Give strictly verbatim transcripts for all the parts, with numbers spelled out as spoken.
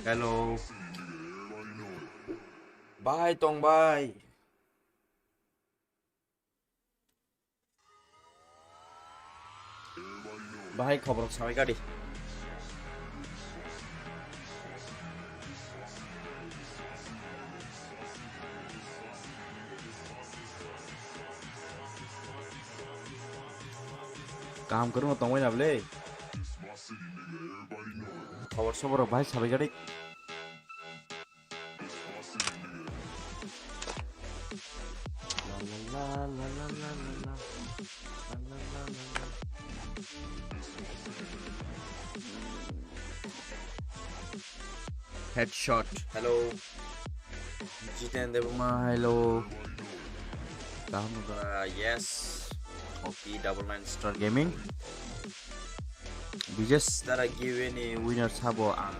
Hello. Bahai tong bai. Bahai khobor sabai gadi. Kaham kwrwngno tongbai na bwle. Khobor sobor rok bahai sabai gadi. Headshot. Hello. Jiten Debbarma, hello. Kaham wngkha, yes. O P double nine Star Gaming. Bijes tara giveaway ni winner sabo ang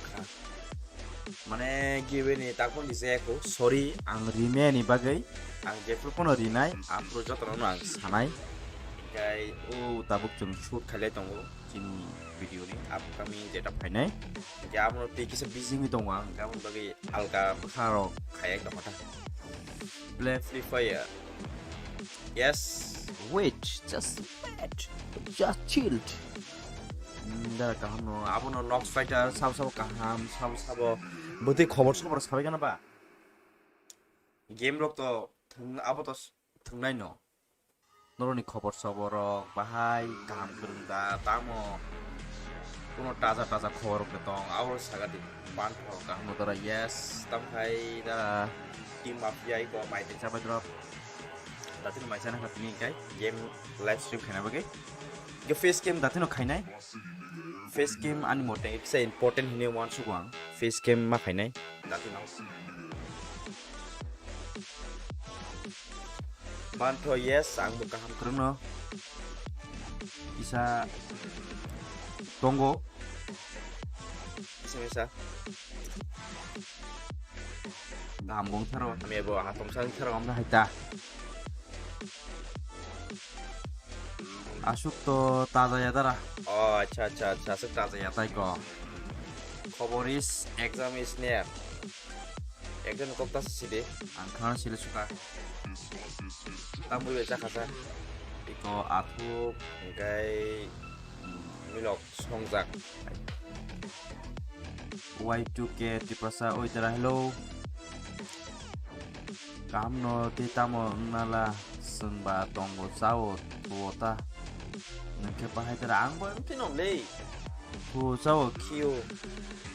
kha. Mane giveaway ni takhuk ni je ko, sorry, ang rimani bagwi ang jephru pono rinai, aphuru jotono ang sanai. Hinkhe o tabuk chwng shoot khailai tongo chini video ni upcoming jeta phainai. Hinkhe abono tei kisa busy wngwi tongo ang, hinkhe aboni bagwi alka bwkha rok khaiya tongkha ta. Play Free Fire. Yes. Wait, just wait. Just chilled. Hmm, da kaham no. Abono Nox Fighter, sabo sabo kaham, sabo sabo. Bwtwi khobor sobor sabai gana ba. Game rok to thwng, abo to s-, thwngnai no. Norokni khobor sobor rok bahai kaham kwrwng da, tamo kuno taja taja khobor rok tong, abo saga di. Banthor kaham no dara, yes, tam khai da. Team Mafia iko mai tei chabai drop. Datino mai chana kha tini kai game live stream khaina bagwi. Ge face cam datino khainai. Face cam ani mote kisa important hini uansukgo ang. Face cam ma khainai. Datino. Bantho, yes, ang bo kaham kwrwngno. Kisa tongo. Kisa misa. Gam gong tharo, ami bo hatom sang tharo amna haita. Asuk to taja ya dara. Oh, acha, acha, acha, asuk taja ya tai ko. Khobor is exam is near. Exam kok ta sidi. Ang khana sile suka. Tambui be chakha sa. Iko athuk, engkai, mm, milok songjak. Y two K Tiprasa, oi tara, hello. Kaham no tei tamo wngna la, chwng ba tongo chao thuo ta. Nwng khe bahai tara, ang bo wngtwi nong le. Thuo chao khio.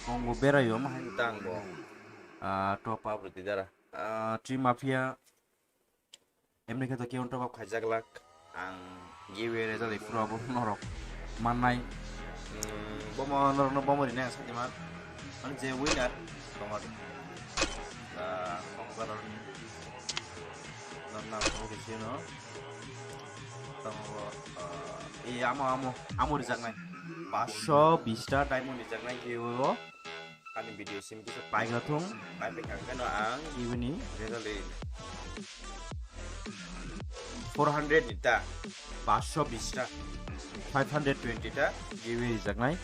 Tongo berai o ma hai ta ang bo. Ah, top up rwdi dara. Ah, Team Mafia. Emni khe to khe on top up khaijak lak. Ang giveaway result iphuru abo norok mannai. Hmm, bomo norokno bomo rinai ang sakima. Mane je winner tongo. Ah, tongo norokni. Norokno ang tongo bisino. Tongo, ah, e amo, amo, amo rijaknai. Paanch sho bish ta diamond rijaknai giveaway o. Ani video sim kisa paika thung, pai paika kano ang ibini result four hundred ni ta, paanch sho bish ta, five hundred twenty ta giveaway rijaknai.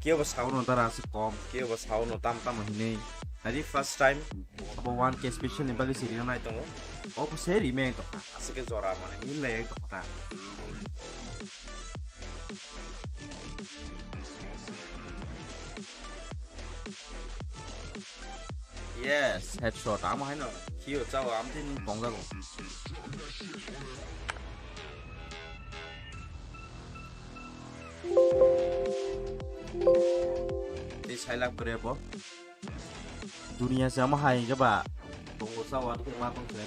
Kebo sauno dara aswk kom, kebo sauno tam tam hinwi. Nadi first time abo one K special ni bagwi se rinai tongo. Obo se rimeng tongkha, aswk khe jora mane mil lai tongkha ta. Yes, headshot. Amo haino. Kio chao, amtini tongjago. Tei sailak kwrwi bo. Dunia se amo hai hwnkhe ba. Tongo chao, ano khe ma tong khe de.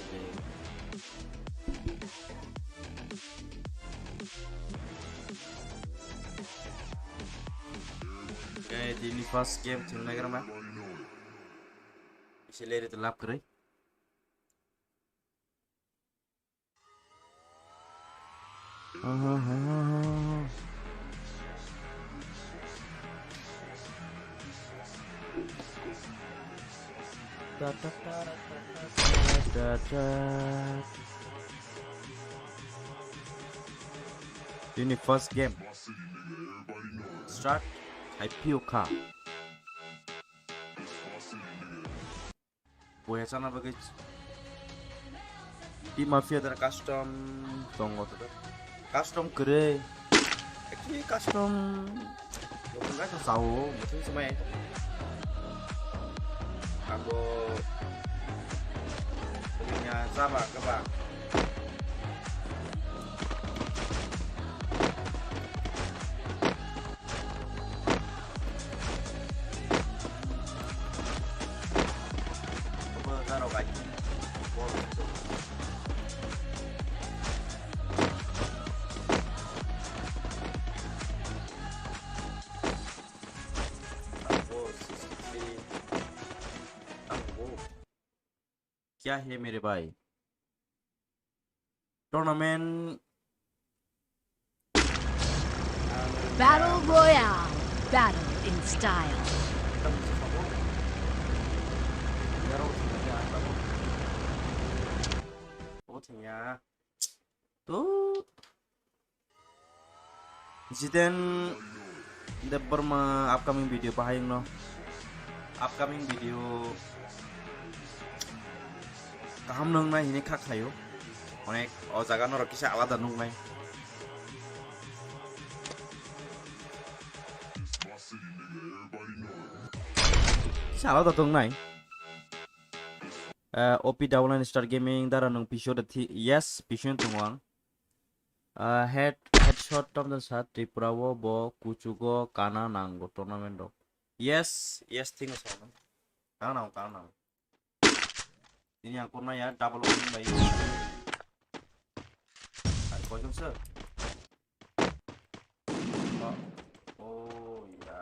Oke, tini first game thwng naigra ma. Isi leri to lap kwrwi. Tini first game. Start. Hai pio kha. Boya chana bagwi Team Mafia dara custom tongo to. Custom kwrwi. Actually custom Bukan kan tahu, mungkin semai. Abo punya sama kebang. क्या है मेरे भाई? Tournament. Battle Royale. Battle in style. Tut. Jiten Debbarma upcoming video bahai wngno. Upcoming video kaham nungnai hini kha khaio. Onek o jaga norok kisa alada nungnai. Kisa alada tongnai. Eh, O P double nine Star Gaming dara nung piso da thi-, yes, piso tongo ang. Ah, head, headshot tom dan sa Tripura o bo kuchugo kana nango tournament rok. Yes, yes, thing sa. Kana nango, kana nango. Ini ang kurna ya, double win bai. Ari koi jong sir. Oh, oh, ya.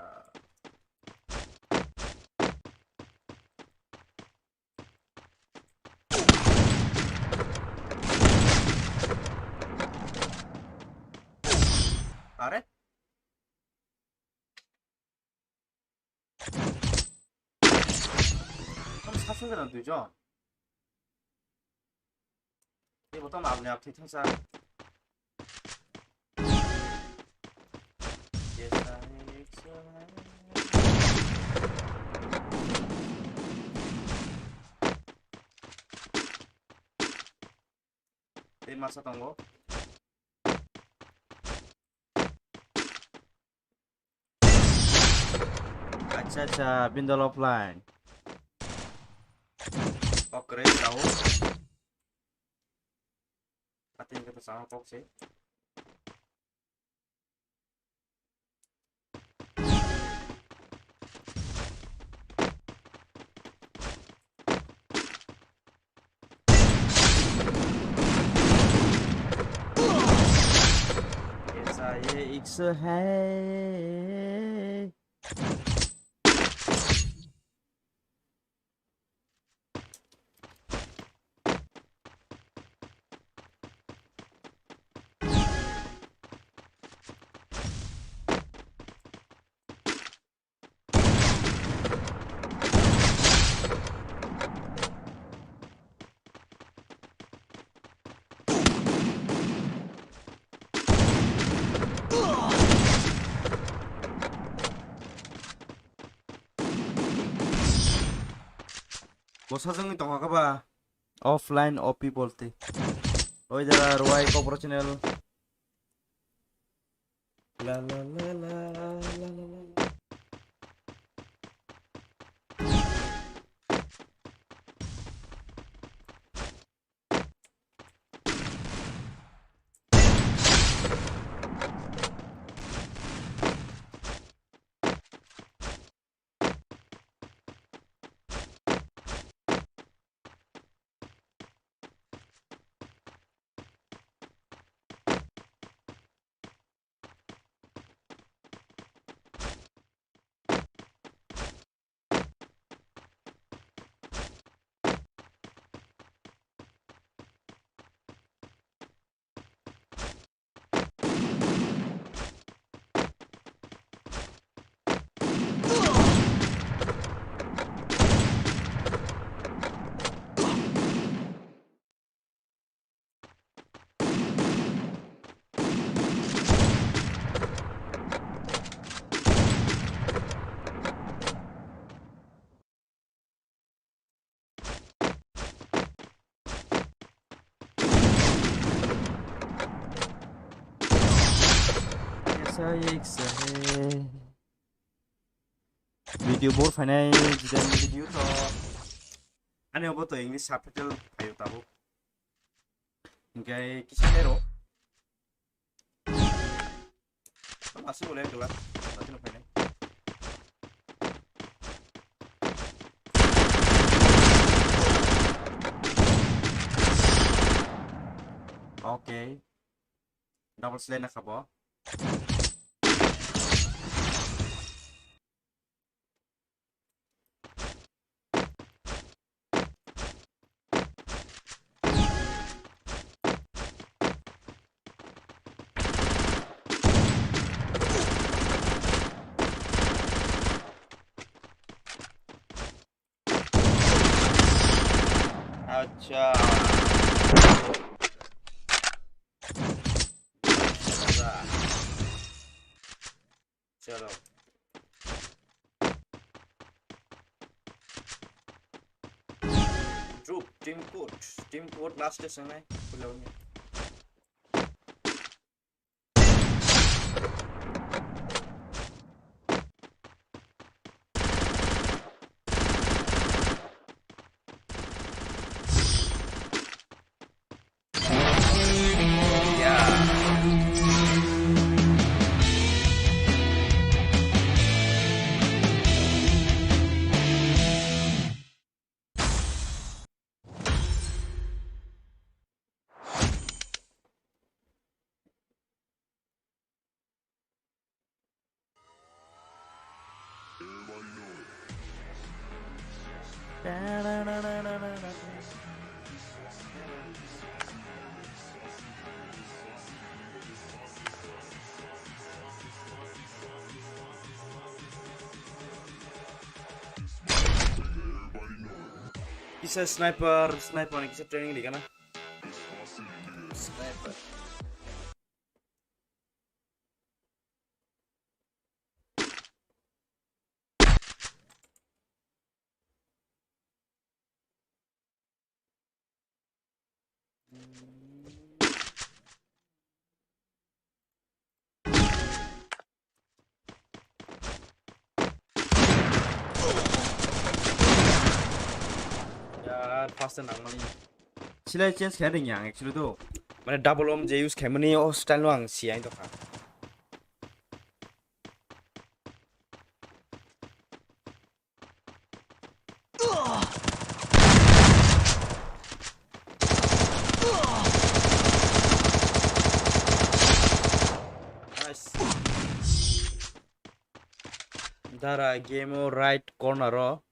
Are? Tamo sasung gana duijon. Tei bo tamo apni ap thwi thangsa. Tei masa tongo. Acha, acha, bindal offline. Kok kwrwi sao. Atin khe to chama kok se. Aisa ye iksa hai. Bwsajwngni tongkha khe ba? Offline O P bolte. Oi jara Ruai Kokborok channel. La la la la la la la. Sayik sahe. Video bor phainai jidani video to. Ani obo to English subtitle phaio tabuk. Hinkhe kisa hero. Masih boleh dua. Satu nak phainai. Okay. Double slay na khabo. Acha. Chalo. Group, team code, team code last e sangnai. Kisa sniper, sniper ni kisa training di kana? Sniper. Yaar, first nangmani. Silai change khe ring yang actually do. Mane double om je use khaimani o style no ang si ang tokha. Nice. Dara game o right corner o.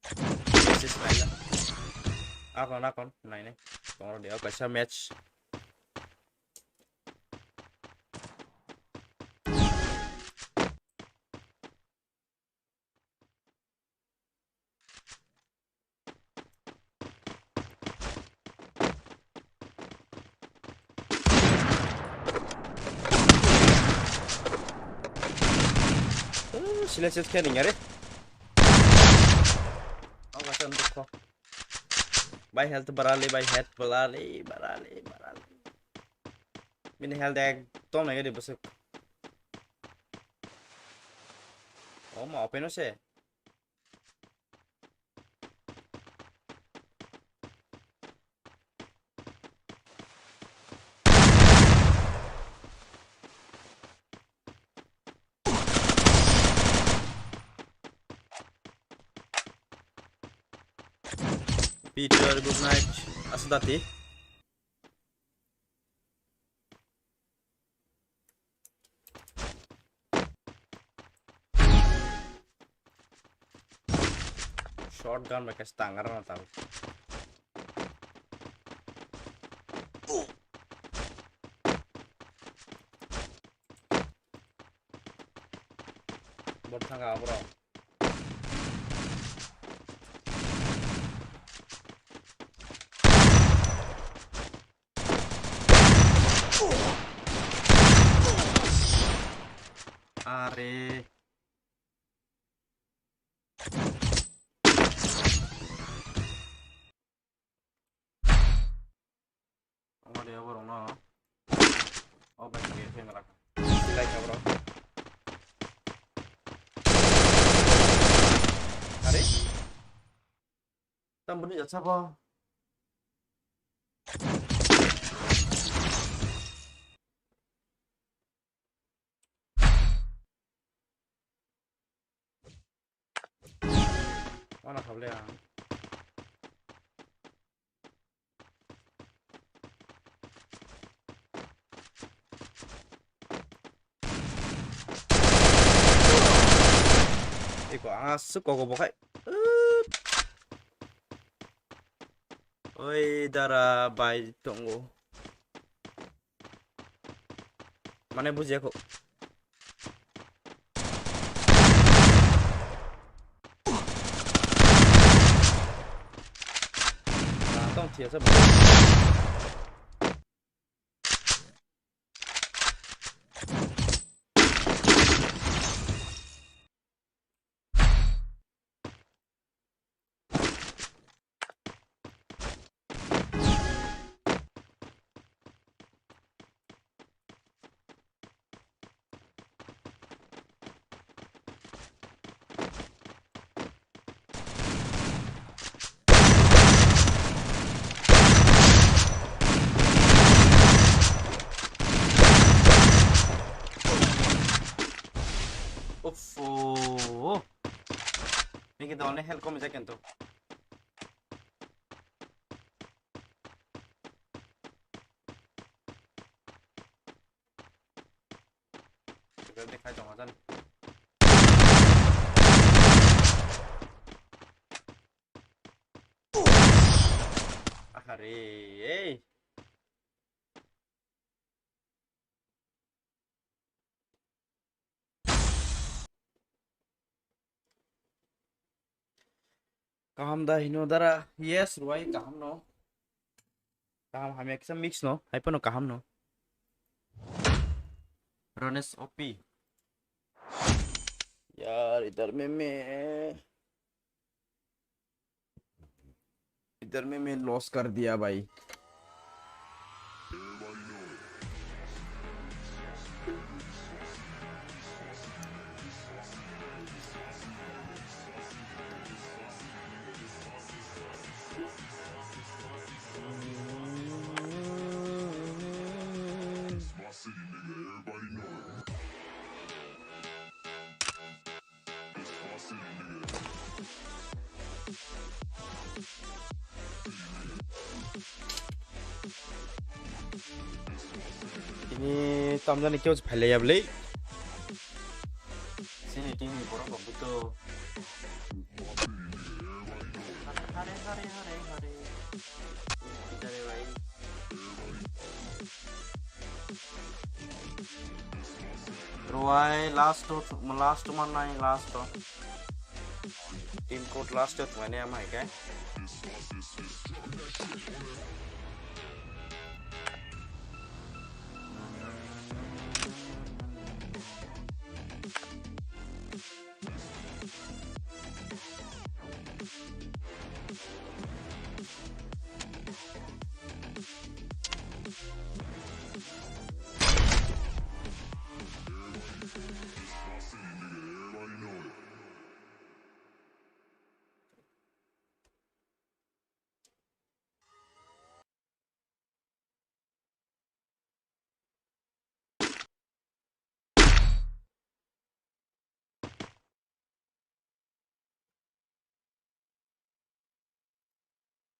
Yes, yes, naila. Akon, akon, naine. Tongro dia kaisa match. Sila sila kya ning are. Aw kasa untuk kok. Bai health barale, bai health barale, barale, barale. Bini health ekdom nai gadi bwswk. Oh ma open ose. Peter, good night. Asudati. Shotgun bai kaisa tangar na tabuk. Bot thanga abro. Are. Omo de borok no. O bai ke se mala. Silai ka bro. Tam bini jatsa bo. Mana khablai ang. Iko ang aswk kogo bo khai. Oi dara bai tongo. Mane bujiya kho. Tong thiya sa. Uffo. Ini kita one help kami second tuh. Kita dekhai dong ajan. Ahare, ei. Kaham da hino dara? Yes, Ruai, kaham no. Kaham hamya kisa mix no, hai pono kaham no. Rones O P. Yaar, idhar mein main. इधर में मैं लॉस कर दिया भाई। Ini tamjani kyo phailai yablai. Sini tini borok rok buto. Hare, hare, hare, hare. Hare, bhai. Ruai last to, last to manai last to. Team code last to mane ama ke.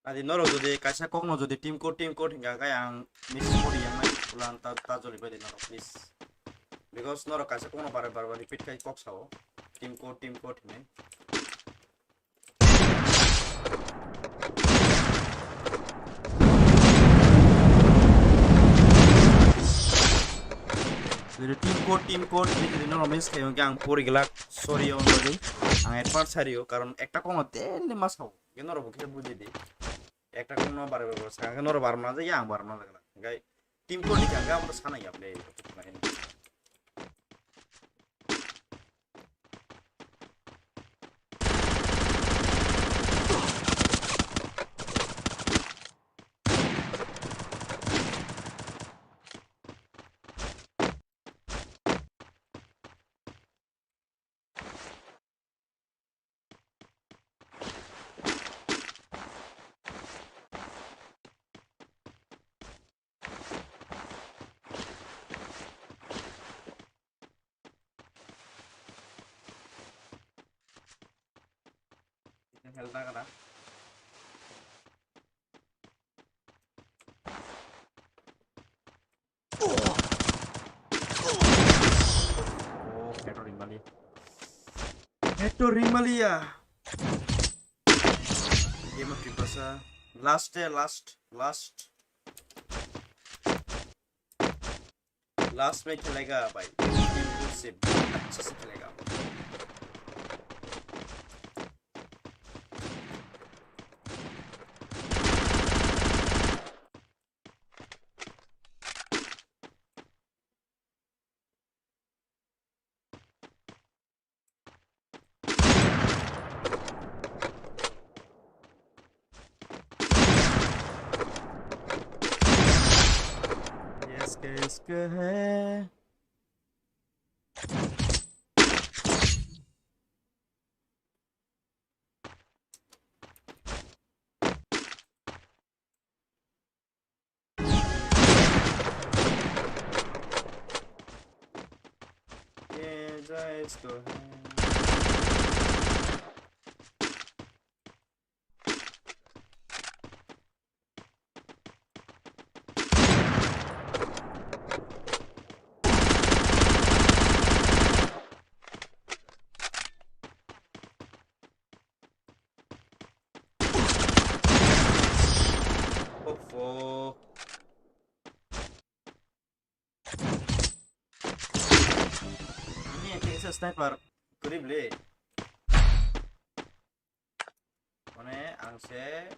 Adi norok jodi kaisa kokno jodi team code, team code hingka khe ang message pori yang nai ulan ta, ta joli bai de norok, please. Because norok kaisa kokno bare bare repeat khai kok sao. Team code, team code hinwi. Jodi team code, team code hinwi jodi norok miss khai hingka ang pori glak, sorry, on bagwi. Ang advance sari o, karon ekta kokno daily ma sao. Khe norok bo khe buji di. Ekta kokno bare bare sakha khe norok barma na jak ya, ang barma na jak na. Hingkai team code ni hingka ang bo sana ya ble. Hel na kana. Oh, head ring mali. Head ring mali ya. Game of Tripasa. Last eh, last, last. Last में खेलेगा भाई। Team से अच्छे से खेलेगा। Yes, guys, go ahead. Oho. Ini yang kayak sniper. Kurib le. Mane ang se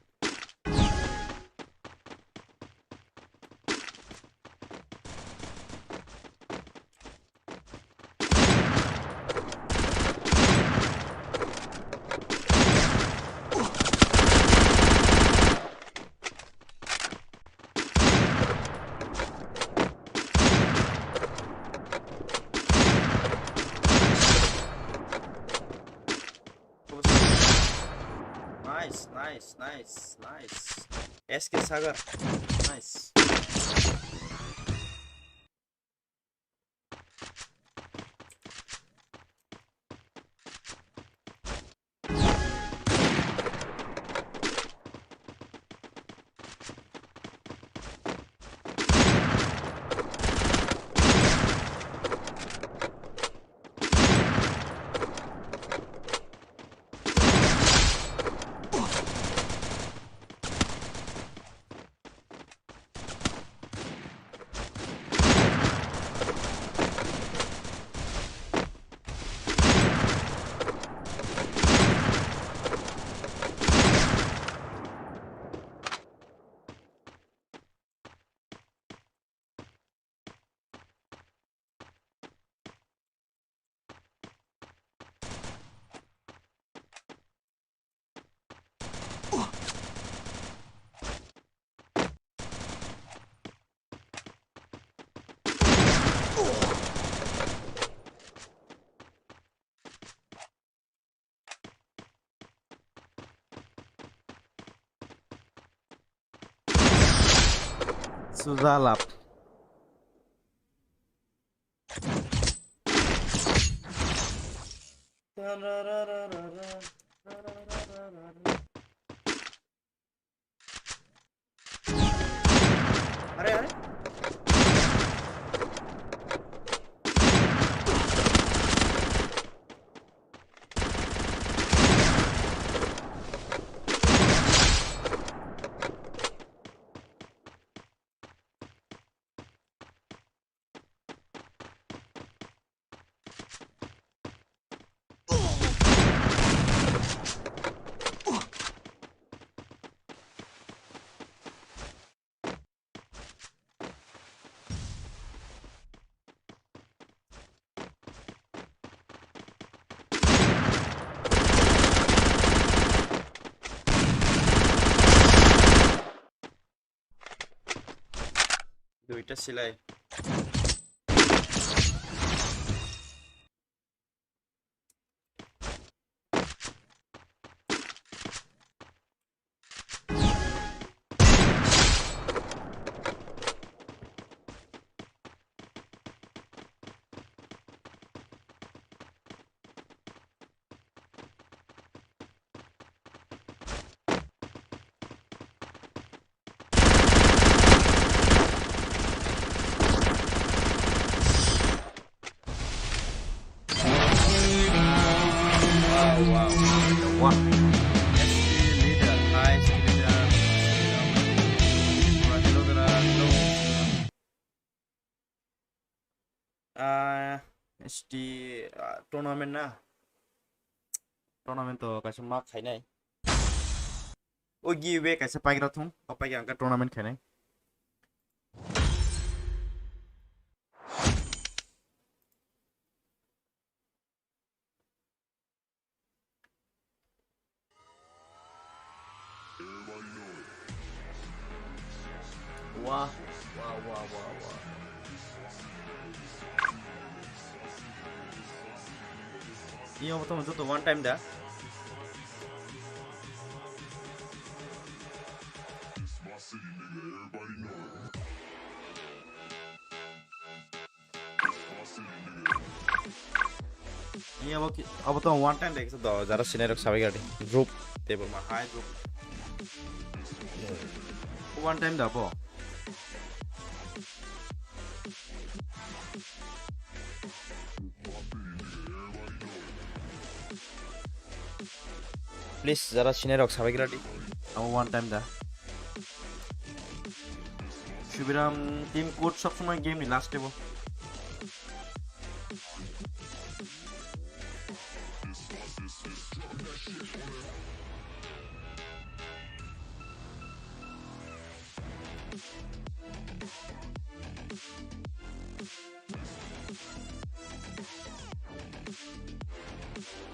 Nice, nice, nice, nice. S K Sagar. Nice. Suzalap. Are, are. Duita silai. S T, ah, tournament na? Tournament to kaisa ma khainai. O giveaway kaisa paikra thung, o paikra ang khe tournament khainai. Wah, wah, wah, wah, wah. Ini apa tuh, itu tuh one time dah. Ni abo ki, abo to one time dek do, jara scenario sabai gadi. Group, table ma high group. One time da bo. Please, jara scenario sabai gadi. Abo one time da. Subiram team code sob somoi game ni last tebo.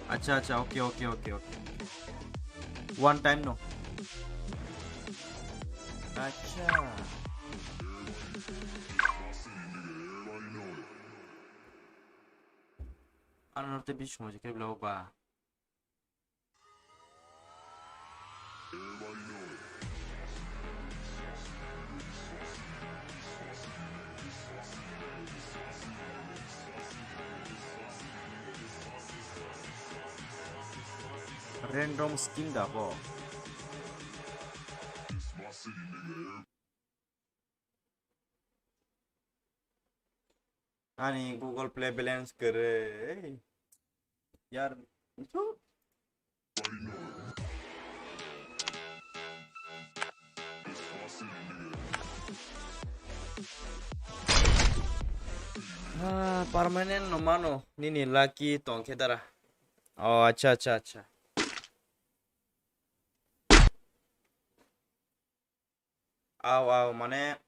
Acha, acha, okay, okay, okay, okay. One time no. Acha. Ano norte bish mo je kebla ba. Random skin da bo. Ani Google Play balance kwrwi. Yar, chu. Ah, permanent no mano, nini lucky tongkhe dara. Oh, acha, acha, acha. Aw, aw, mane,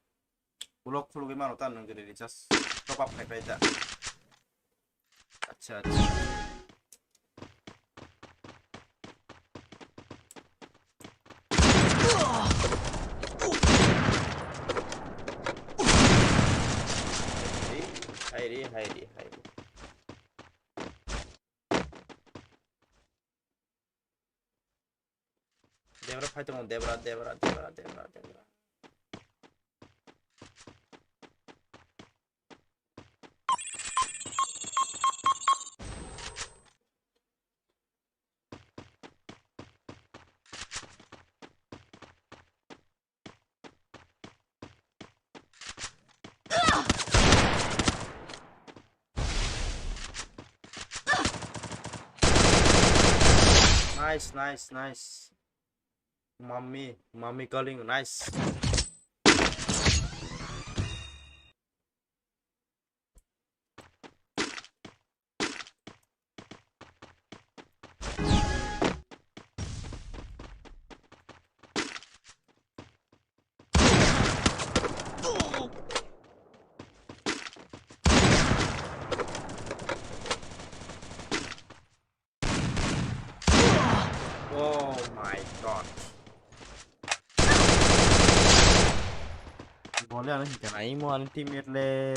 block khulugwi mano ta nwng gede recharge top up khai pai ta. Acha, acha. Hai ri, hai ri, hai ri. Debra phai tongo, Debra, Debra, Debra, Debra, Debra. Nice, nice, nice. Mummy, mummy calling, nice. Oh my God. Bole ani hingka na imo ani teammate le.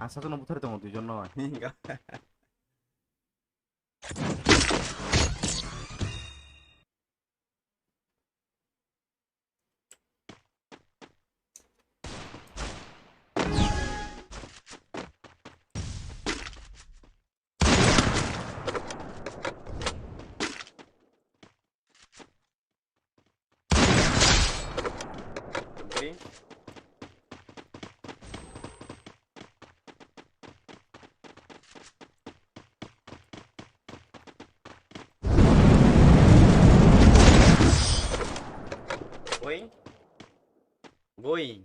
Asa to no buthar tongo duijon no. Going. Going.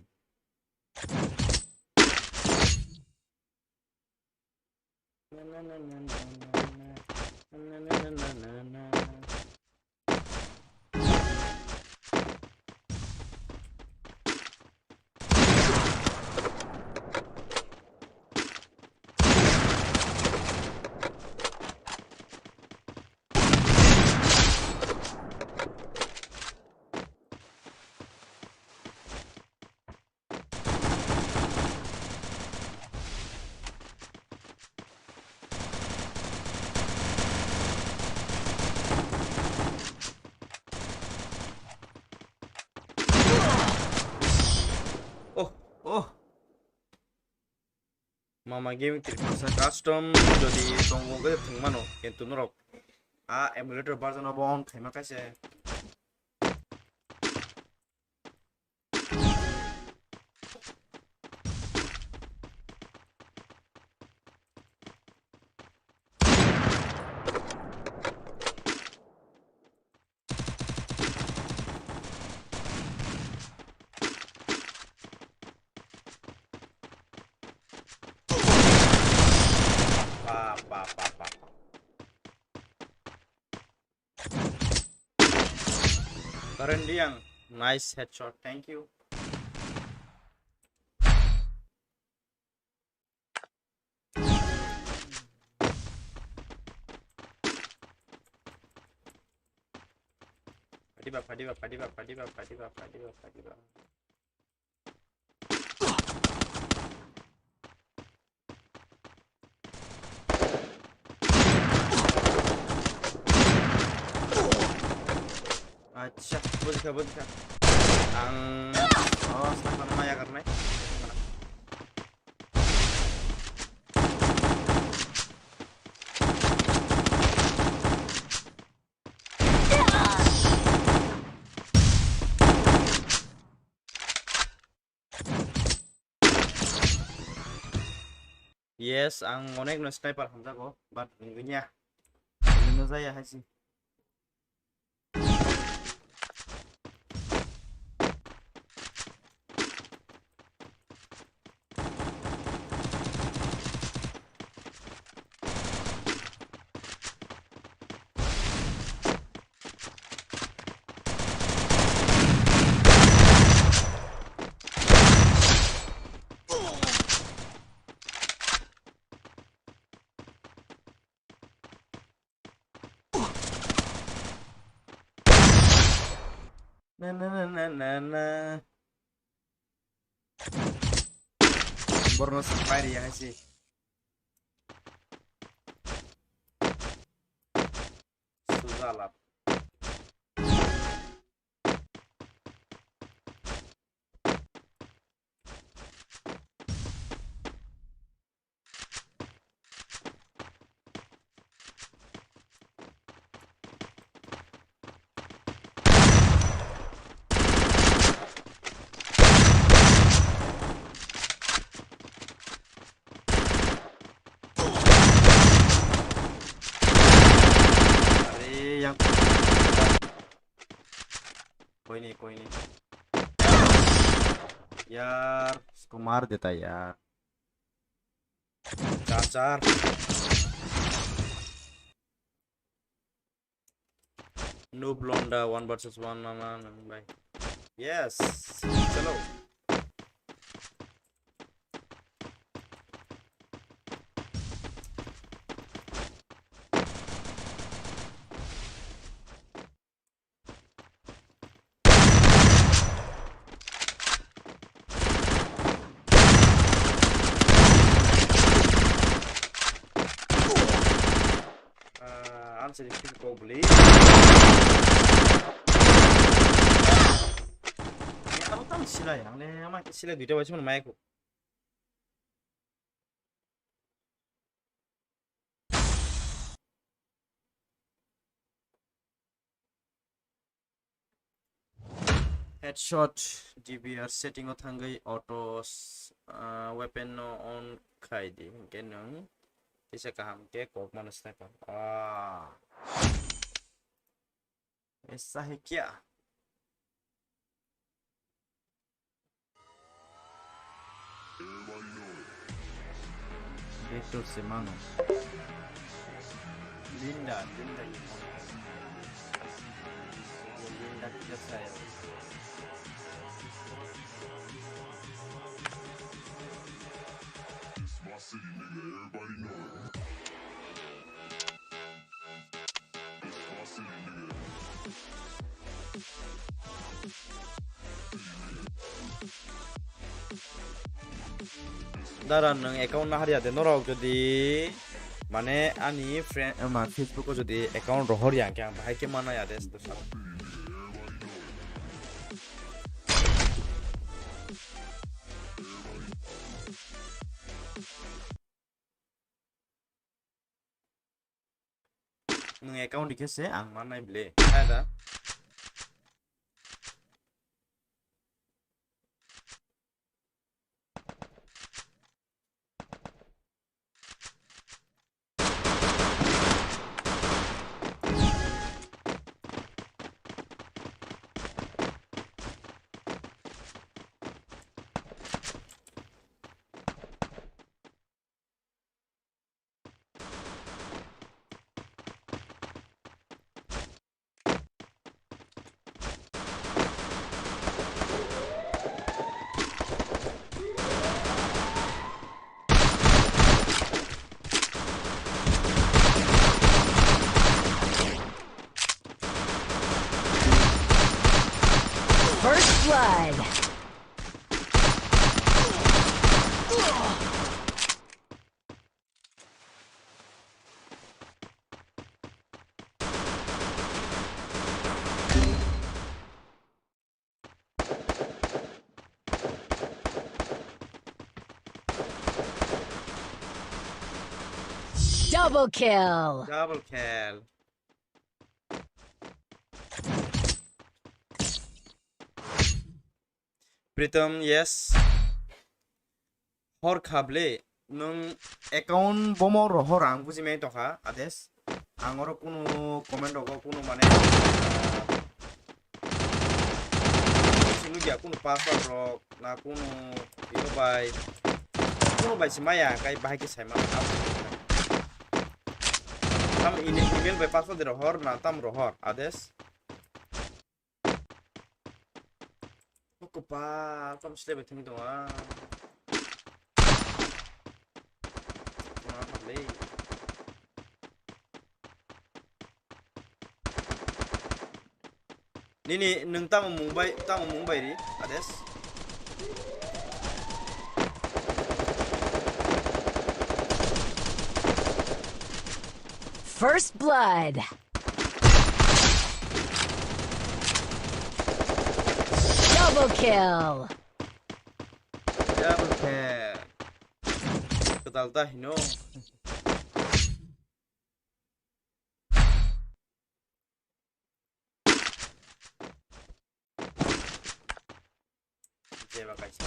Oh, oh. Mama Gaming Tripura custom jodi tongo khe thwng mano, kintu norok a emulator version obo on khaima kaise. Ba, ba, ba, ba, ba. Karen Liang, nice headshot, thank you. Padiba, padiba, padiba, padiba, padiba, padiba, padiba. Acha, bujikha, bujikha. Ang, oh, sniper maya karnai. Yes, ang onek no sniper hamjago, but wngya. Wngno jaya hai se. Na, na, na, na, na, na. Borno se pairi ya hai se. Sujalap. अरे यार, कोई नहीं, कोई नहीं यार, उसको मार देता यार। चार चार। Noob Londa one versus one mama nang bai. Yes. Chalo. Ah, ang sini kill ko beli. Ya, kamu tahu sila ya, ang le ama sila duita wajib main ko. Headshot, D V R setting o thangwi auto, ah, weapon no on khai di, hinkhe nwng kisa kaham khe kok mano sniper. Ah. Esa hai kya? Hector se mano. Linda, Linda ni phone. Linda kisa sayo. It's my city, nigga. Everybody know it. Dara, nwng account naharya de, norok jodi mane ani friend, ma, Facebook o jodi account rohorya, hwnkhe ang bahai khe mana ya de. Nwng account rikhe se ang mannai ble. Ada. First blood. Double kill. Double kill. Pritam, yes. Hor kha ble, nwng account bomo rohor ang buji mai tongkha, Ades. Ang oro kunu comment rogo kunu mane, ah, sinugya kunu password rok, na kunu ino bai, kunu bai se maya, kai bahai khe sai mano. Tam ini email bai password rohor, na tam rohor, Ades. Kopa, tam sile bai thang tongo. Wah, le. Nini, nwng tamo mung bai, tamo mung bai ri, Ades? First blood. Double kill. Double kill. Kwtal ta hino. Jeba kaisa.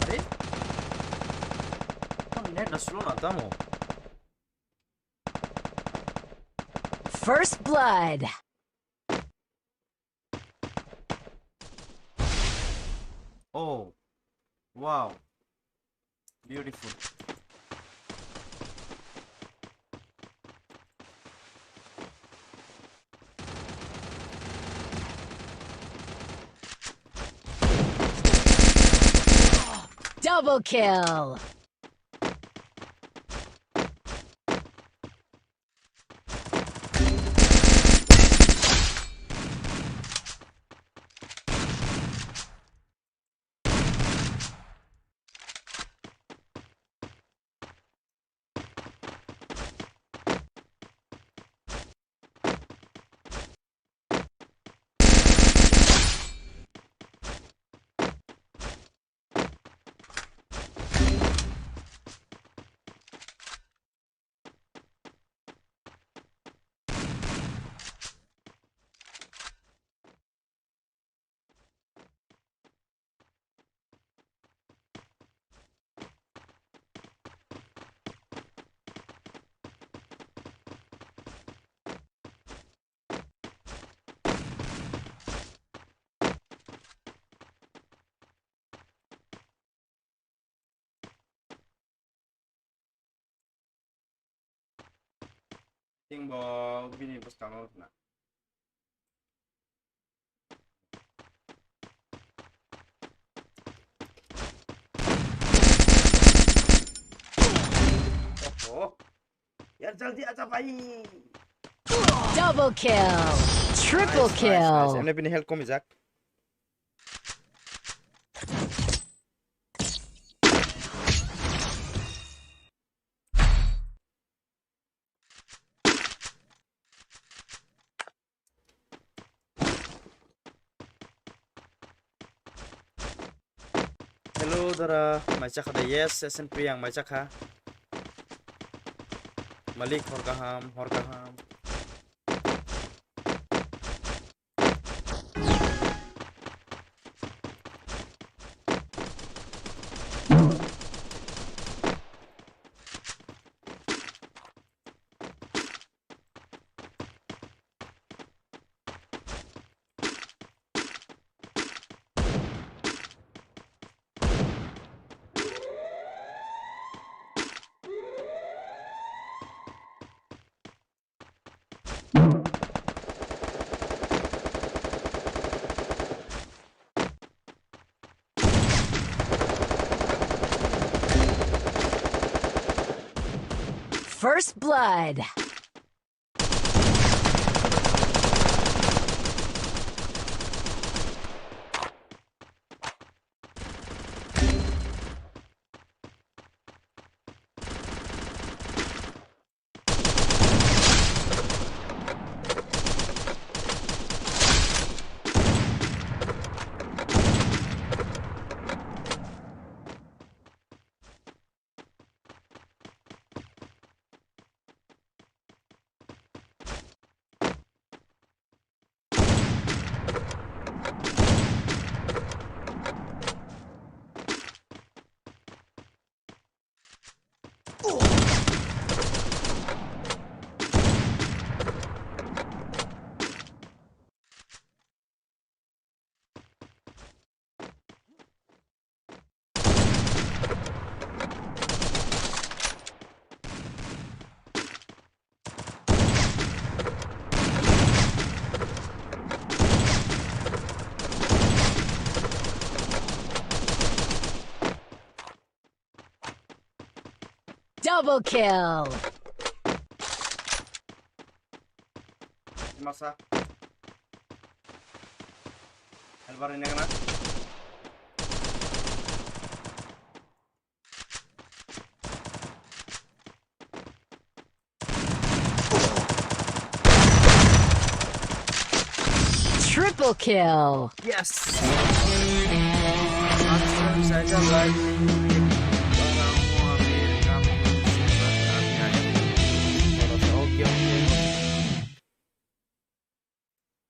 Are? Tamo net na slow na tamo. First blood. Oh. Wow. Beautiful. Double kill. Tingbo bini bwskango wngkha na. Oho. Yaar, jaldi aaja bhai. Double kill. Triple kill. Nice, nice, nice. Emne bini health komijak. Hello, dara, mai chakha da? Yes, S N P ang mai chakha. Malik, hor kaham, hor kaham. First blood. Double kill. Masa. Helper ini kena. Triple kill. Yes.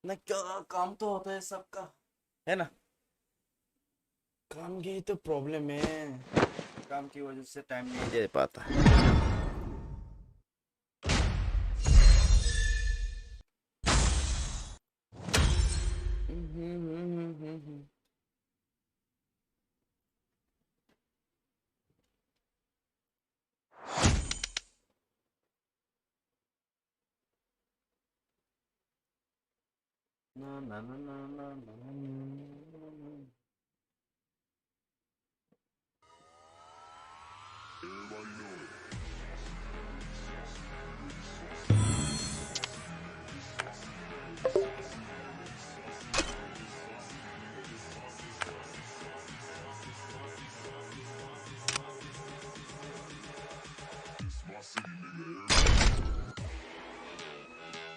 ना क्या काम तो होता है सबका, है ना? काम की ही तो प्रॉब्लम है, काम की वजह से टाइम नहीं दे पाता।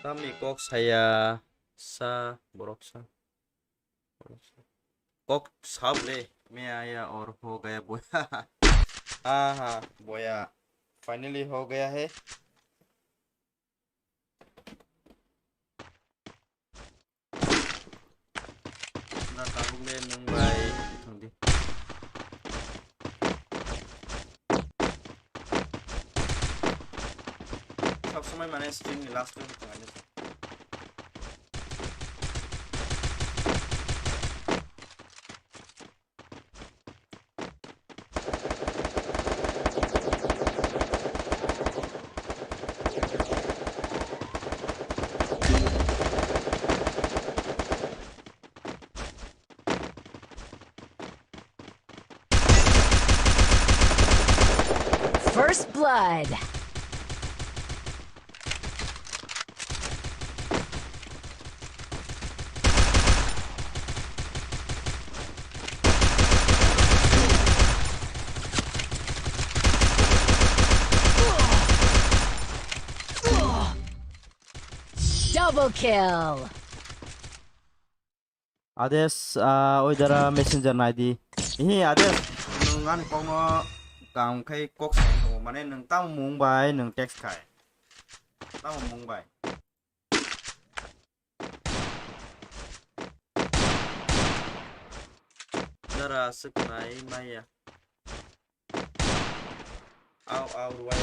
Tamni kok saya sa borok sa. Kok sab le, मैं आया और हो गया बोया। हाँ, हाँ, बोया। Finally हो गया है। Na tabuk le nwng bai thang di. Sob somoi mane stream ni last o thang di. Blood. Double kill. Ades, ah, oidara messenger naidi. Ihi, Ades, nwng ani kokno kaham khai kok sai tongo. Mane nwng tamo mung bai nwng text khai. Tamo mung bai. Dara swknai maya. Au, au, ruwai.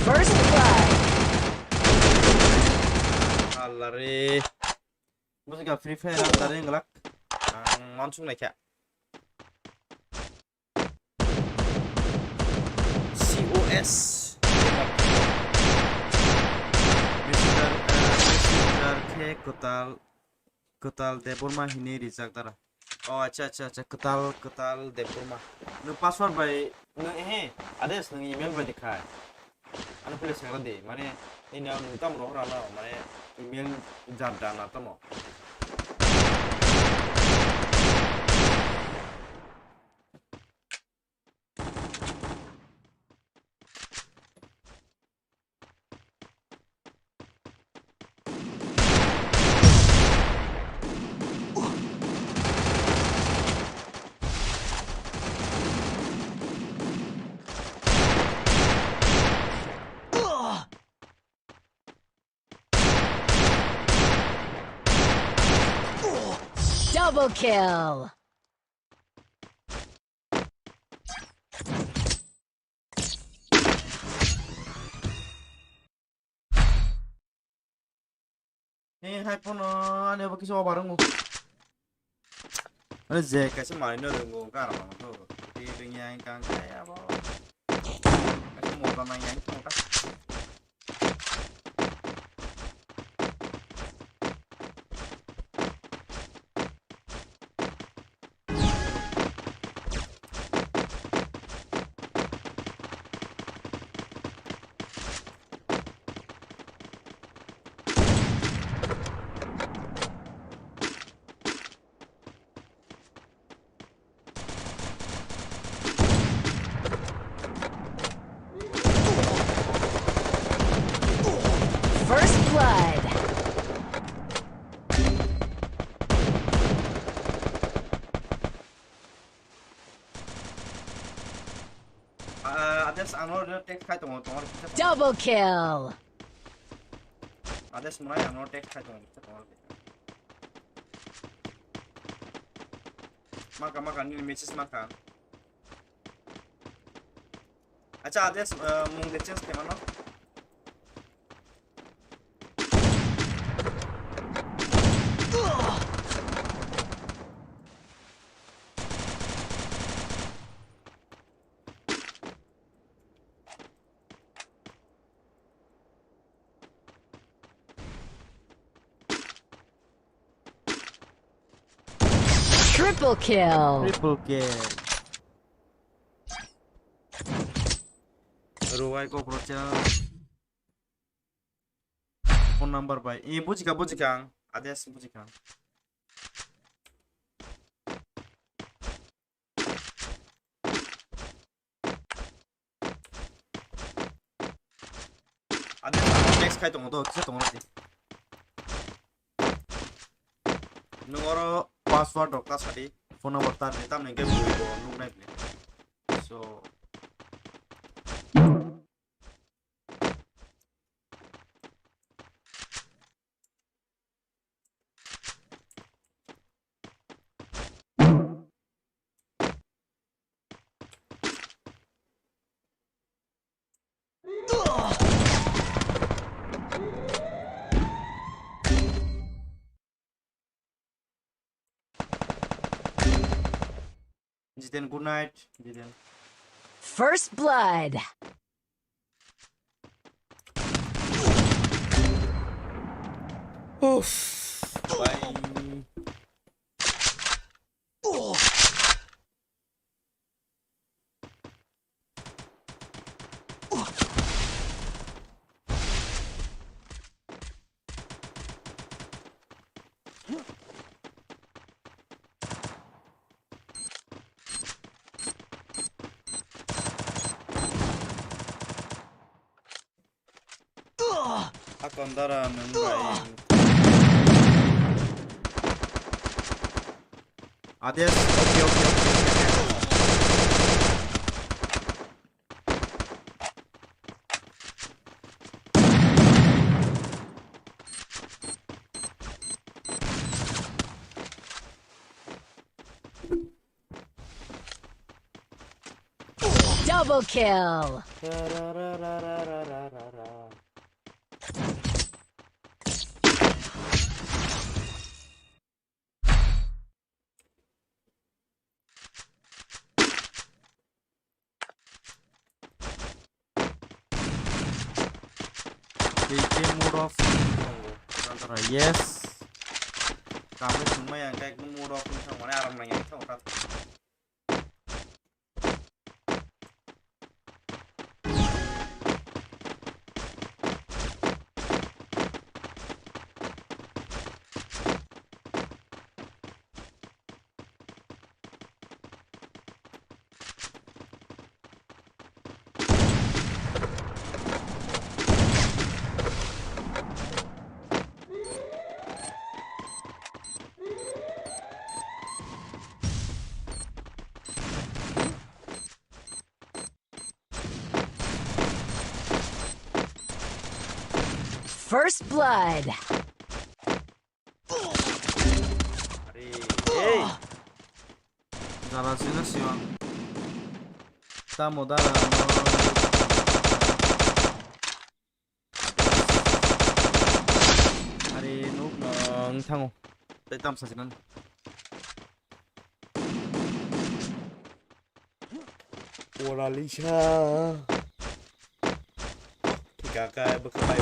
First blood. Allah re. Bujika Free Fire ang dari ngelak. Ang langsung naikha. C O S. Messenger, eh, Messenger khe kwtal, kwtal Debbarma hinwi rijak dara. Oh, acha, acha, acha, kwtal, kwtal Debbarma. Nwng password bai, nwng, ehe, Ades, nwng email bai de khai. Ano pwile sakla di, mane, nini ang nwng tamo rohor ano, mane, email jar dana tamo. Double kill. He, hai pono ani obo kisa obar wngo. Ani je kaisa manwi no rwngo, wngkha aro mangtho. Twi rwngya wngkha, wngkha abo. Kaisa mota nangya wngkha, wngkha. First blood. Ah, Ades, ano text khai tongo, tongo. Double kill. Ades, mwnai ano text khai tongo, tongo. Maka, maka, nini message maka. Acha, Ades, eh, mung de change khaimano. Triple kill. Triple kill. Ruwai Kokrocha. Phone number bai. Eh, bujika, bujika ang. Ades bujika ang. Ade, text khai tongo to, kisa tongo nasi. Nwng oro password rok ta sadi, phone number ta rwdi, tamni hwnkhe bui bo nuknai bini. So, Jiten, good night, Jiten. First blood. Uff. Bye. Hakon dara nwng bai. Adios. Okay, okay, okay, okay. Double kill. K K mode off. Yes. Kami semua yang kayak mode off ini sama aram nanya itu. First blood. Are, ei. Jala sino siwang. Tamo dara no. Are nuk no wng thango. Tei tam sajinan. Pora lisa. Thika kai bwkha bai.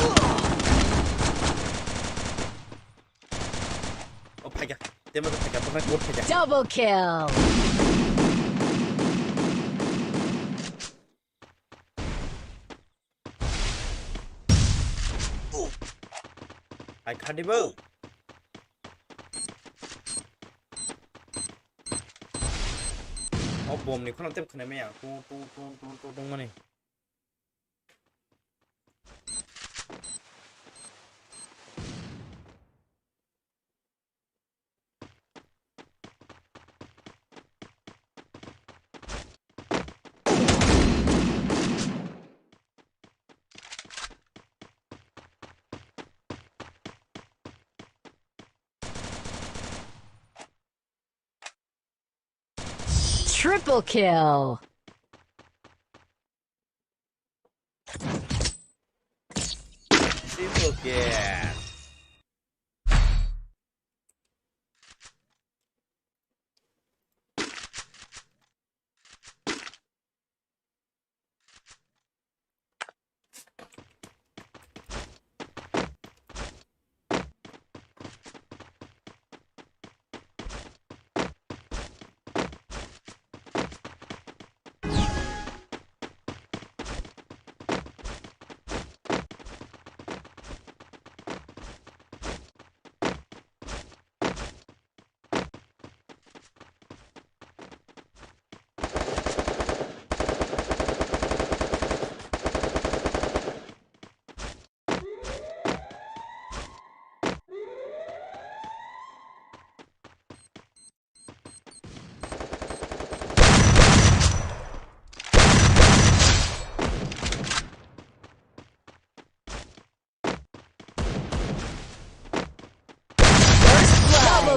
O phaikha. Temo phaikha, bwkha kor phaikha. Double kill. Hai khadi bo. O bomni kheno tep khwnai maya. Tu, tu, tu, tu, tu, tongmani. Triple kill. Triple kill.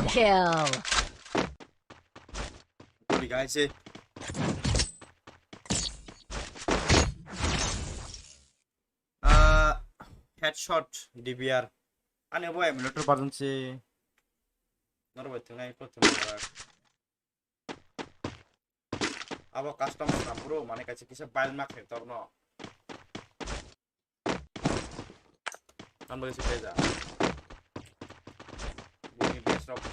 Kill. Sorry, guys, eh. Ah, headshot D B R. Ani bo emulator version se. Norbai thwngnai prothom. Abo custom swnam bro, mane kaisa kisa build ma khe torno. Ang bagwi se phaijak. Bini best rok.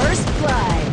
First blood.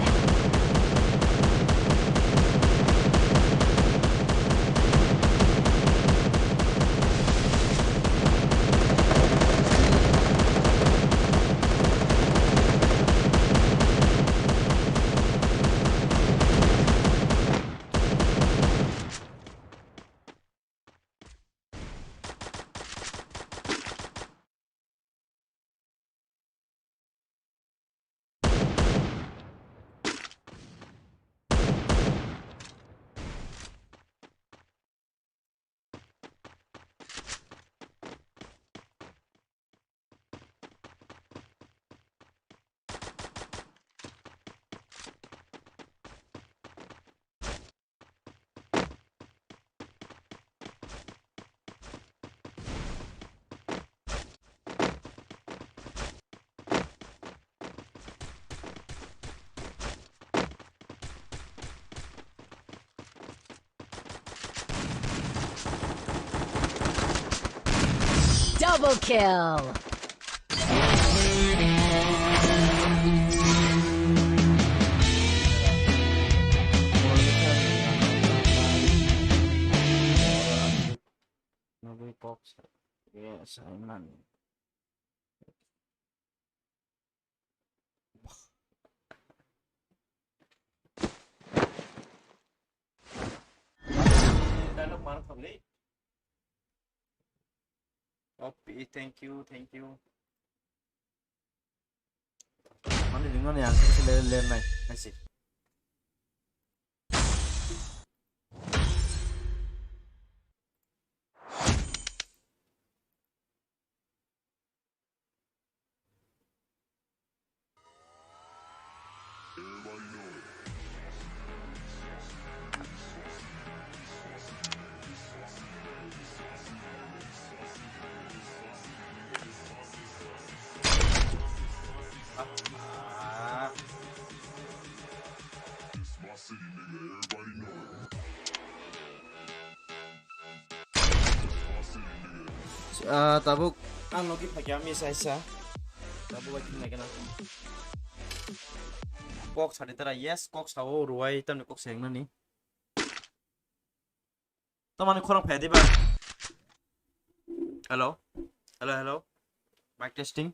Double kill. Nugui kok sa-, yes, I man. Dialogue mana thangli? Opi, thank you, thank you. Mani ringmani ang kisa le-, lernai, haisi. Ah, tabuk ang logi phakya mi saisa. Tabuk bai thumnai kana. Kok sadi tara, yes, kok sao ruwai tamni kok sengnani. Tamani khorang phai diba? Hello? Hello, hello? Mic testing?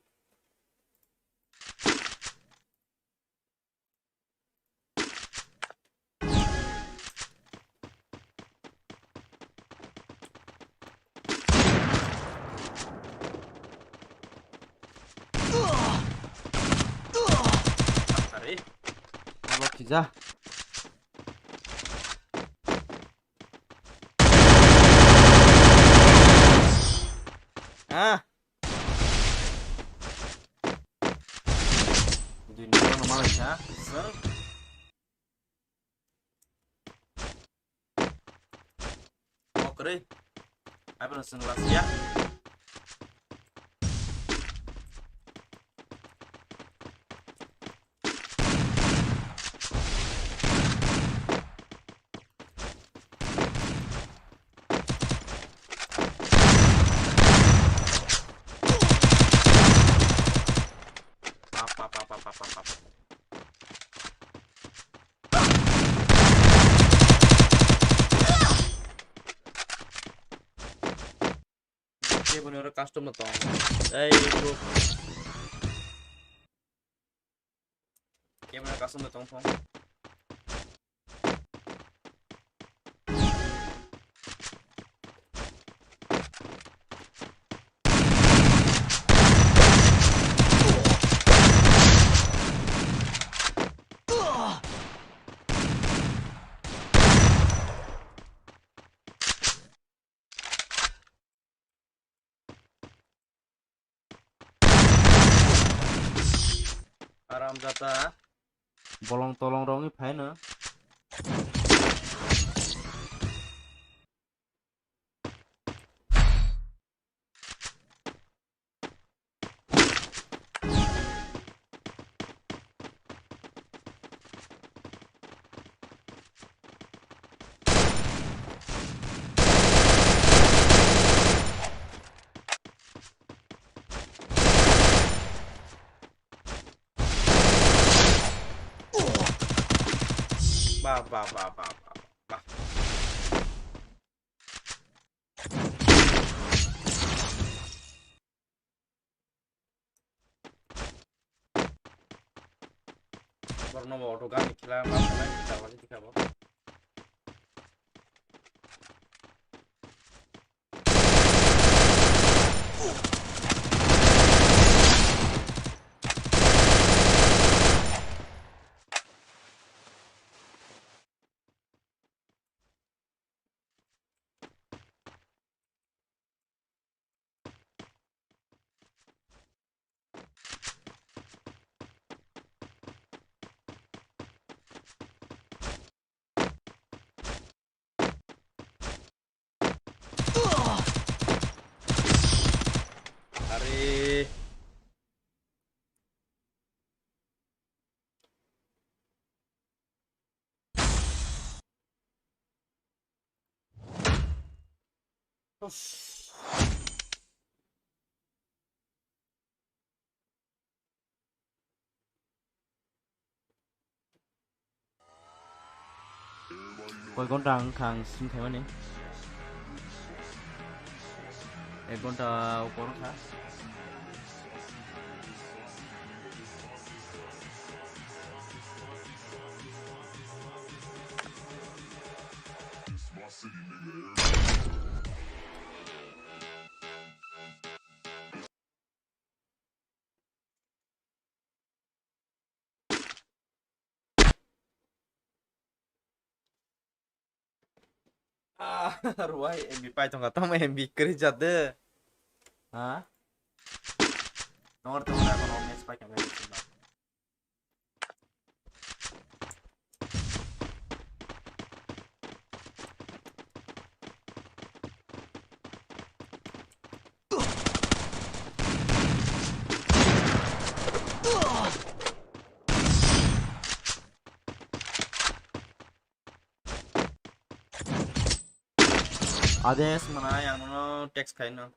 Are. Abo kija. Ah. Dui number no malai sa. Sir. Oke. Apa langsung last ya? Boni oro custom no tong. Ei, bro. Camera custom no tong thong. Aram jata. Bolong tolong rok ni phaino. Ba, ba, ba, ba, ba, ba. Borno bo auto gani khela ma khonai, darwaja dikha bo. Are. Uff. Koi ghonta wngkha ang stream khaimani? Ek ghonta upor wngkha. Ah, ruai M B pai tongkha, tamo M B kwrwi jat de. Ha? Nor tongkha, kono match pai tongkha. Ades mana yang no text kaino.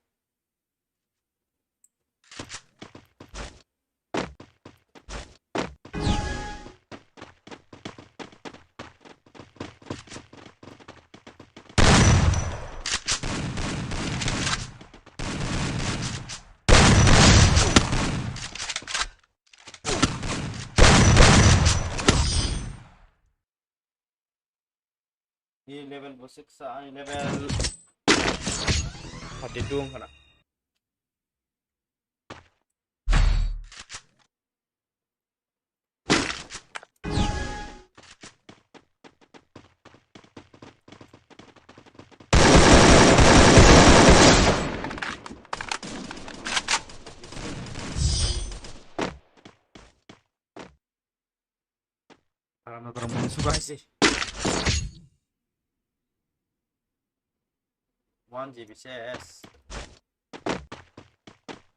Ni level bo six sa, ani level thirty two wngkha na. Para no tara muni suka isi. One G B C S.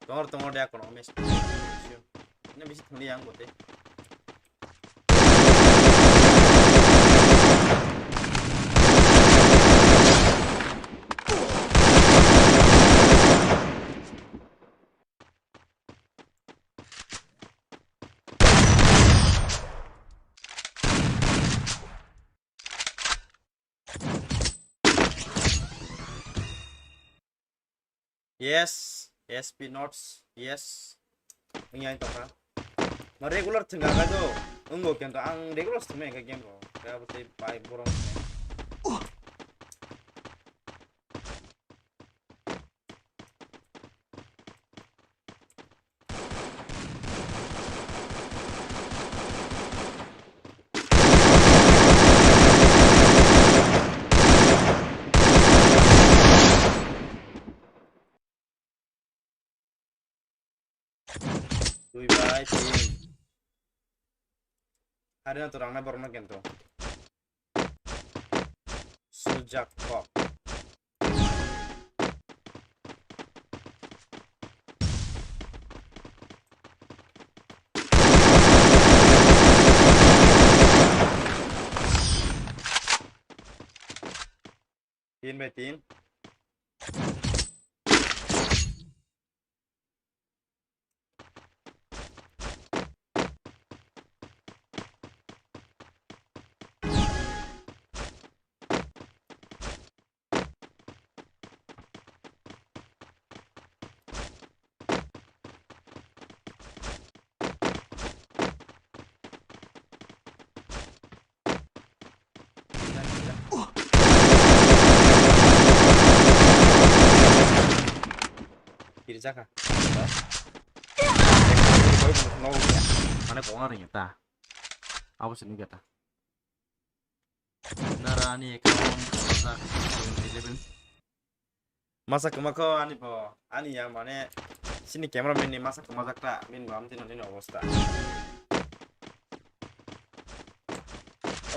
Tongor tongor dia kono mes. Ne bisi thangli yang bote. Yes, S P notes, yes. Wngya wng tongkha. Ma regular thwngkha khe do. Wngbo kento ang regular thwngmani khe game rok. Khe abo tei bai borok. Dui bai tin. Hari na to rang na borok na kento. Sujak kok. Tin bai tin. Kiri jaka. Mane kong areng ta. Abo sini kata. Nara ani account kajak eleven. Masa kwma kho ani bo, ani ya mane sini cameraman ni masa kwma jak ta, min bo amtwi nini obostha.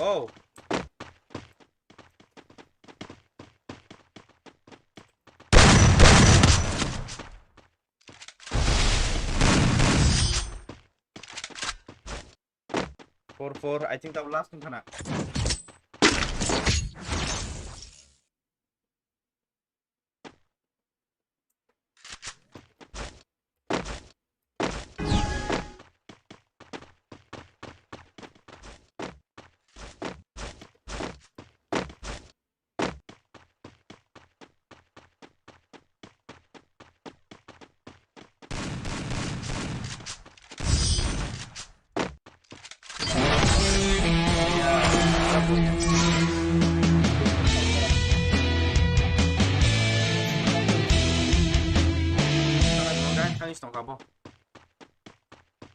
Oh. Four four, I think tabuk last wngkha na.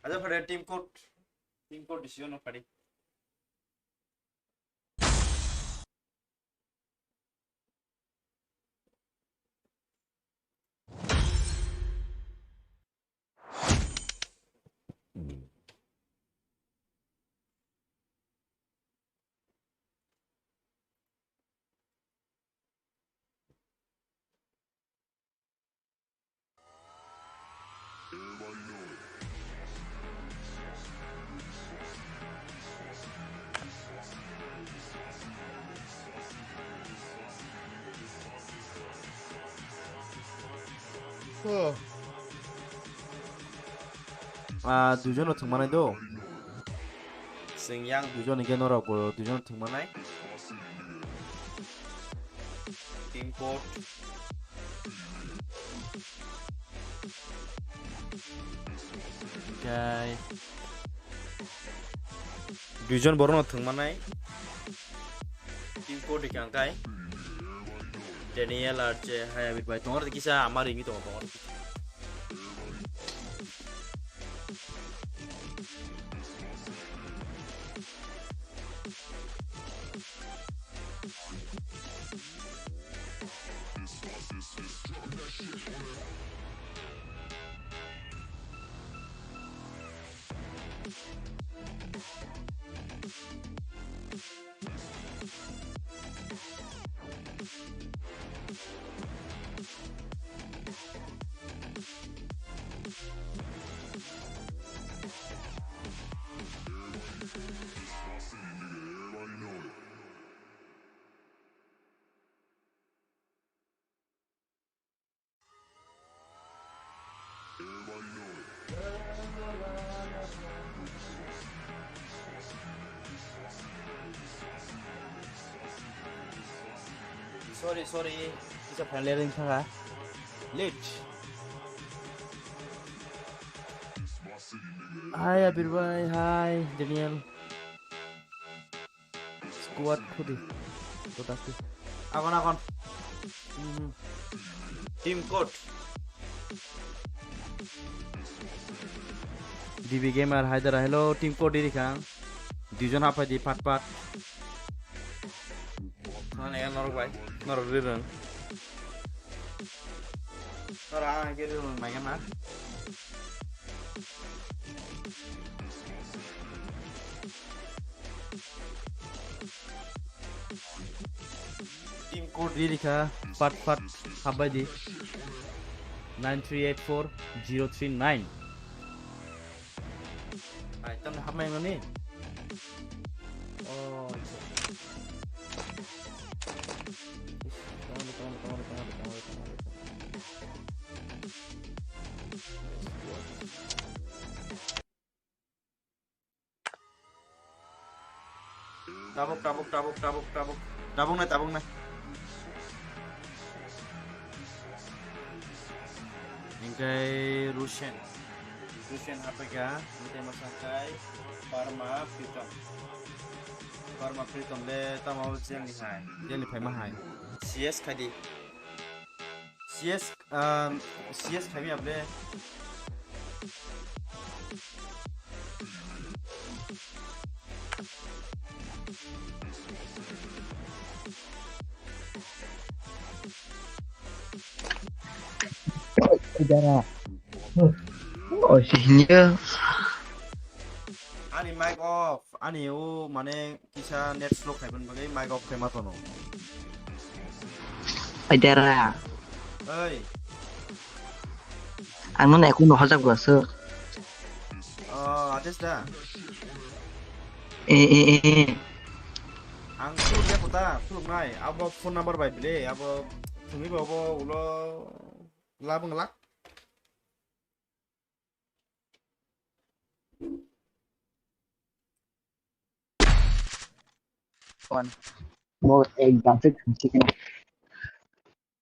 Aja phare team code, team code decision no phari. Ah, duijon no thwngmanai do. Chwng yang duijon hwnkhe norok bo duijon thwngmanai. Team code. Hwnkhe duijon borokno thwngmanai. Team code hwnkhe ang kai. Daniel R J, hai Abir bai. Tongo kisa ama ringwi tongo, tongo. Sorry, sorry. Kisa final ring thanga. Late. Hi Abir bhai, hi Daniel. Squad khudi. Kotak. Agon, agon. Mhm. Team code. D B Gamer, Haidar, hello, team code diri kang. Duijon hapai di, pat, pat. Mane, norok bai, norok rirang. Tora, ang ke rirang, mai kana. Team code riri kha, pat pat habai di. Nine three eight four zero three nine. Ai, tang hamai ngani. Oh. Tang, tang, tang. Tabuk, tabuk, tabuk, tabuk, tabuk. Tabuk nai, tabuk nai. Engkai Russian. Russian hapeka, engkai masakai Parma Pritom. Parma Pritom le tamo jail ni hai, jail ni phaima hai. C S khai di. C S, um, C S khai mi able. Dara. Oh, sih, iya. Ani mic off, ani o mane kisa net slow khai bani bagwi mic off khai ma tono. Ai dara. Oi. Ang nang ekhuno hojak bwswk. Oh, Adesh da. Eh, eh, eh, eh. Ang khuluk ya kota, khuluk nai. Abo phone number bai bile, abo thumi ba abo ulo labung lak. One. Mo ek dam se khamsi kena.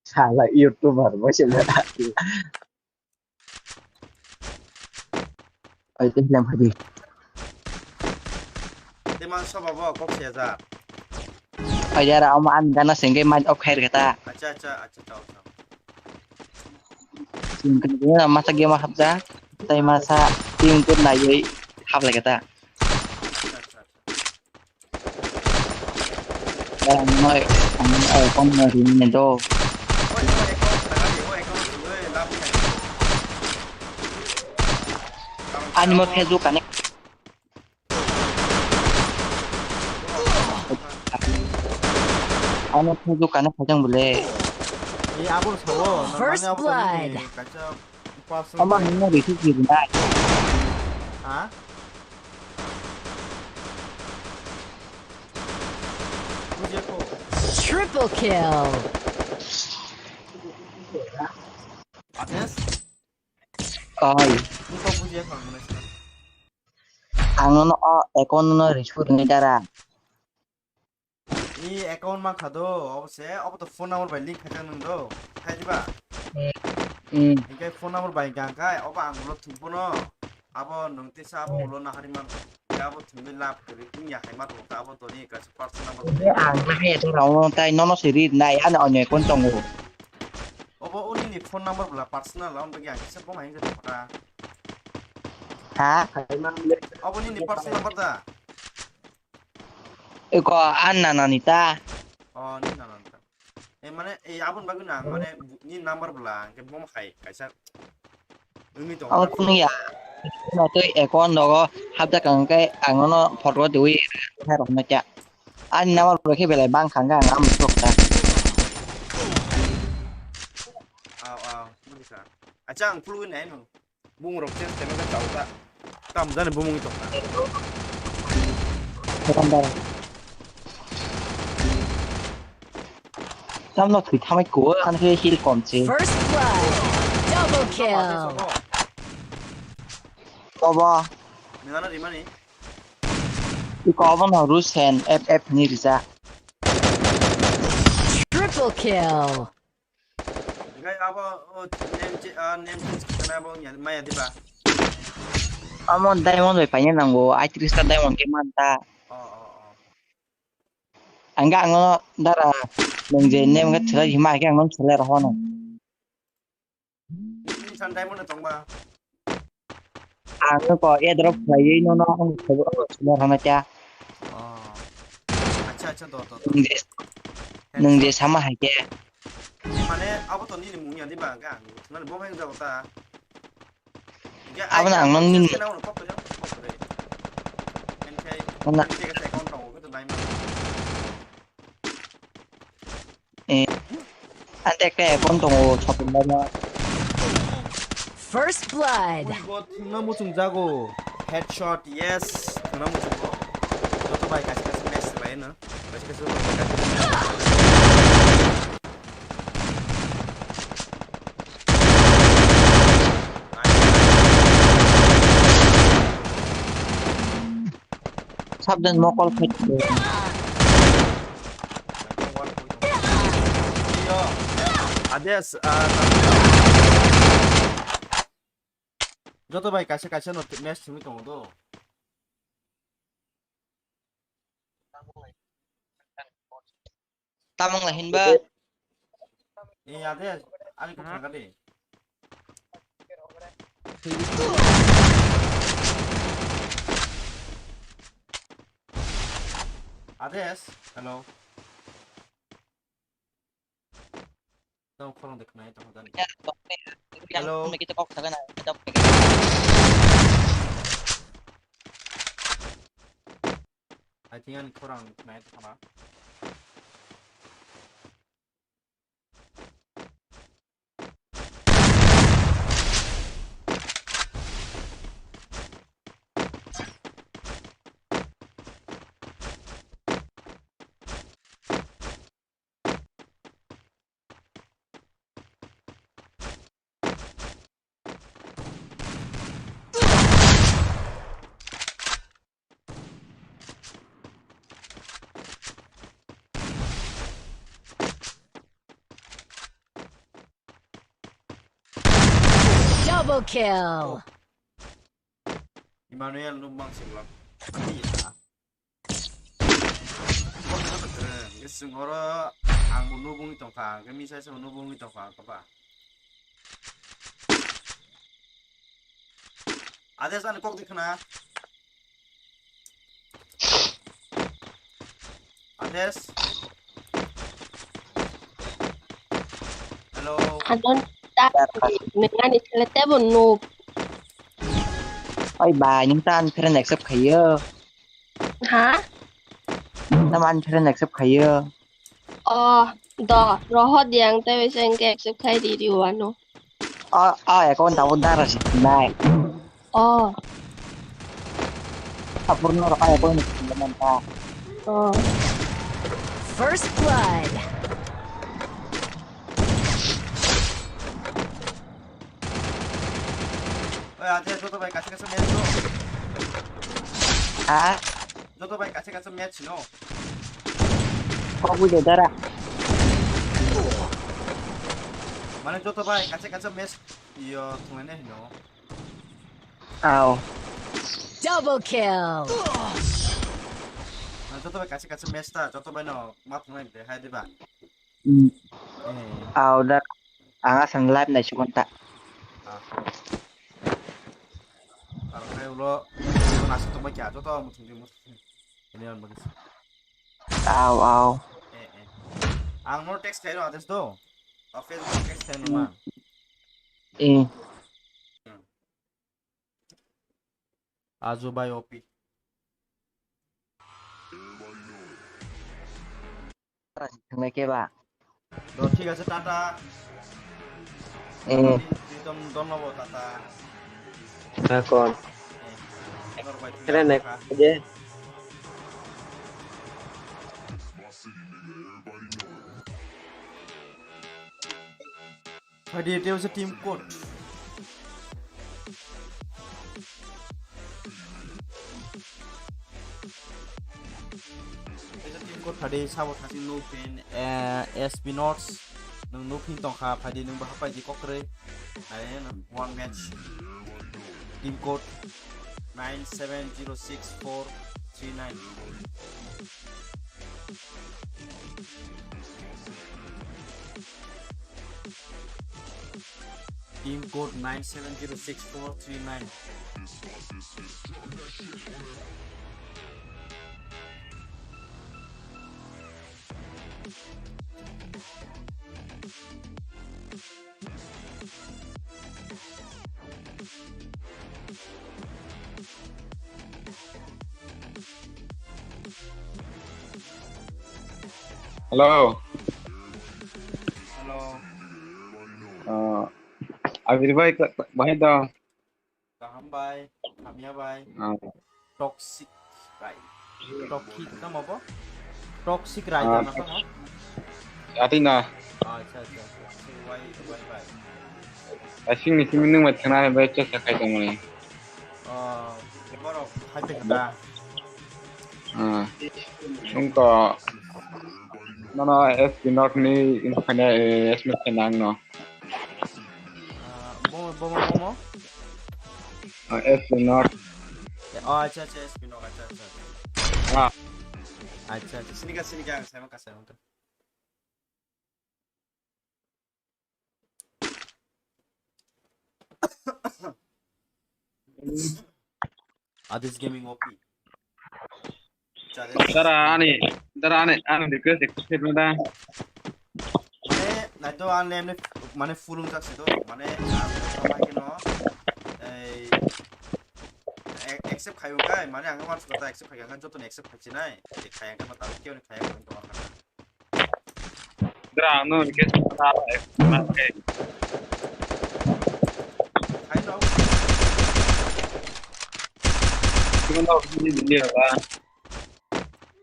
Sala YouTuber bo se le. Ai te lem hadi. Teman soba bo kok se ja. Ai yara ama an gana sengke mai ok khair kata. Acha, acha, acha, chao, chao. Singkhe masa game hapjak, tei masa team tur naiwi haplai khe ta. Ang noi, ang noi, phone no ring ni do. Ani mo Facebook connect. Ano Facebook connect khaijang bole. Ni abul sawo, nang First nangni abo blood. Tongni kaisa personal. Ama hwnna risi jirnai. Ha? Bujia ko. Triple kill. Ates? Oi. Buko bujia ko mane. Ang nono o account no risi rwni dara. Ni account mankha do, obo se, obo to phone number bai link khaijak nung do, khai diba? Hmm. Hinkhe phone number bai hwnkha khe, obo ang ulo thwngphano, abo nung tisa abo ulo nahari man, abo thwngwi lab kwrwi wngya hai ma tongo, abo toni kaisa personal number. Ang nahaya to rao tai nono se ri nai, ani onyo account tongo. Obo unini phone number bwla personal, abo bagwi ang kisa boma hinjak tongkha. Ha? Obo nini personal number da? Eko, an nana ni ta. Oh, ni nana ni ta. Eh, mane, eh, abon bagwi na, mane, ni number bwla, hwnkhe bom hai, kaisa. Wngwi tong. Ang kunu ya. Na tei eko nogo hapda kang kai, ang no photo dewi, hai rok na kya. Ani number bwla khe belai bang khang ang am sok ta. Aw, aw, bujisa. Acha, ang phulwi nai no. Bumung rok chen chen khe chao ta. Tam jani bumung tong ta. Dukandar. Tam no thwi thamai ko, an khe heal kom che. First blood. Double kill. Obo. Nana rimani. Iko obo no Rusen F F ni risa. Triple kill. Kai abo, o, name che-, ah, name change khana abo ya, maya diba? Amo diamond bai paina nango, aitris ta diamond ke manta. Oh, oh, oh. Ang ga ang no dara, nung je name ga thila hima ke ang no thila rohono. Ni san diamond tongba. Ang no ko airdrop khlaiwi no no ang thila rohono kya. Oh. Acha, acha, do, do, do. Nung je, nung je sama hai ke. Mane abo to nini mung ya diba ga. Mane bo bang jabo ta. Abo na ang nang nini. Wala. Eh. Ante ekta account tongo shopping mall o. First blood. Ui, bo thwngna muchung jago. Headshot, yes. Thwngna muchungo. Joto bai kaisa kaisa match khlai no. Kaisa kaisa. Sabdan mokol khaidi. Ades, ah, joto bai kaisa kaisa no match thwngwi tongo do. Tamung la hinba. Eh, ade, ani kok thangka de. Ades, hello. Tamo khorang de khnai tamo jani. Hello. Hello. Kita kok thangka na, kita kok thangka. I think ani khorang nai thana. Double kill. Emmanuel, nwng mang singlam. Iya. Hwnkhe chwng oro ang bo nubungwi tongkha, hwnkhe misa se bo nubungwi tongkha, kopa. Ades, ani kok di khna. Ades. Hello. Adon ta nengani sele tebo noob. Oi bai, nwng ta ani friend accept khaiyo. Ha? Nwng ta ani friend accept khaiyo. Oh, do, roho di ang tei bai se hwnkhe accept khai di di wano. Oh, oh, account abo dara si nai. Oh. Apurno roka account ni manta. Oh. First blood. Oi, ate joto bai kaisa kaisa match no. Ha? Joto bai kaisa kaisa match no. Kok bui de dara. Mane joto bai kaisa kaisa match yo thunglai nai hino. Aw. Double kill. Mane joto bai kaisa kaisa match ta joto bai no ma thunglai de hai de ba. Hmm. Eh. Aw da. Ang asang live nai sukon ta. Ah. Ang khai ulo nasi tongbai kya joto muthung di muthung. Ini on bagis. Aw, aw. Eh, eh. Ang no text khairo ades do. O Facebook text khairo ma. Eh. Ajo bai O P. Thwngnai khe ba. To, thik ache, tata. Eh. Pritom, dhonnobad, tata. Ha, kon? Eh, norok bai thik khe. Phaidi, tei waisa team code. Tei waisa team code phaidi, sabo thasi no pin, eh, S P Notes. Nwng nukphing tongkha, phaidi nwngbo hapai di kokrwi. Nai nang one match. Team code nine seven zero six four three nine. Team code nine seven zero six four three nine. Hello. Hello. Ah, Abir bhai, bahai da. Kaham bai, hamya bai. Ah. Toxic rai. Toxic tamo bo? Toxic rai Ah, tamo tamo? Ati na. Acha, acha. Toxic wai, wai bai. Asing ni simi nung mat khana bai cha cha khai tamo ni. Ah, borok khai te kata. Ah. Nung to. Nono S P North ni in khana, eh, S M F khana ang no. Ah, bomo, bomo, bomo? Ah, S P North. Oh, acha, acha, S P North, acha, acha, acha. Ah. Acha, acha, sini ka, sini ka, ang saimang ka, saimang ka. Adis Gaming O P. Challenge. Dara ani, dara ani, ani request accept no da. Mane, naito ang lemne, mane full ungjak se to, mane, ang samai keno, ei, a-, accept khayo kai, mane, ang once kota accept khayo kai, joto ni accept khachi nai, ei, khaya kai mata, kyo ni khaya kai, to. Dra, no, ke sa, eh, eh. Hai, no. Kimo no, ni, ni, ni, ba.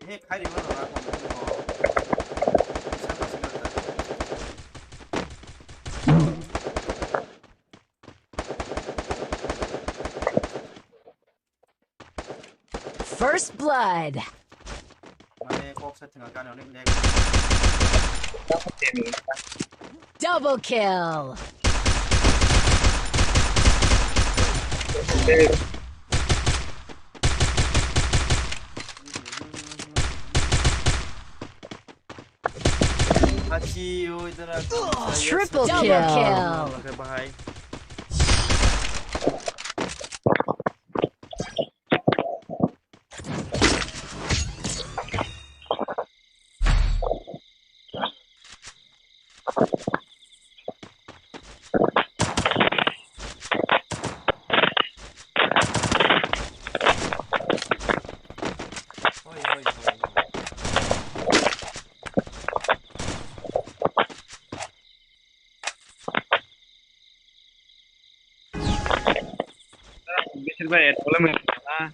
He, khai ri, no, no, no. First blood. Mane kok sa thwnga gani onek lag. Double kill. Hachi, oi, dara. Triple kill. Bahai. Bisir bai, problem na.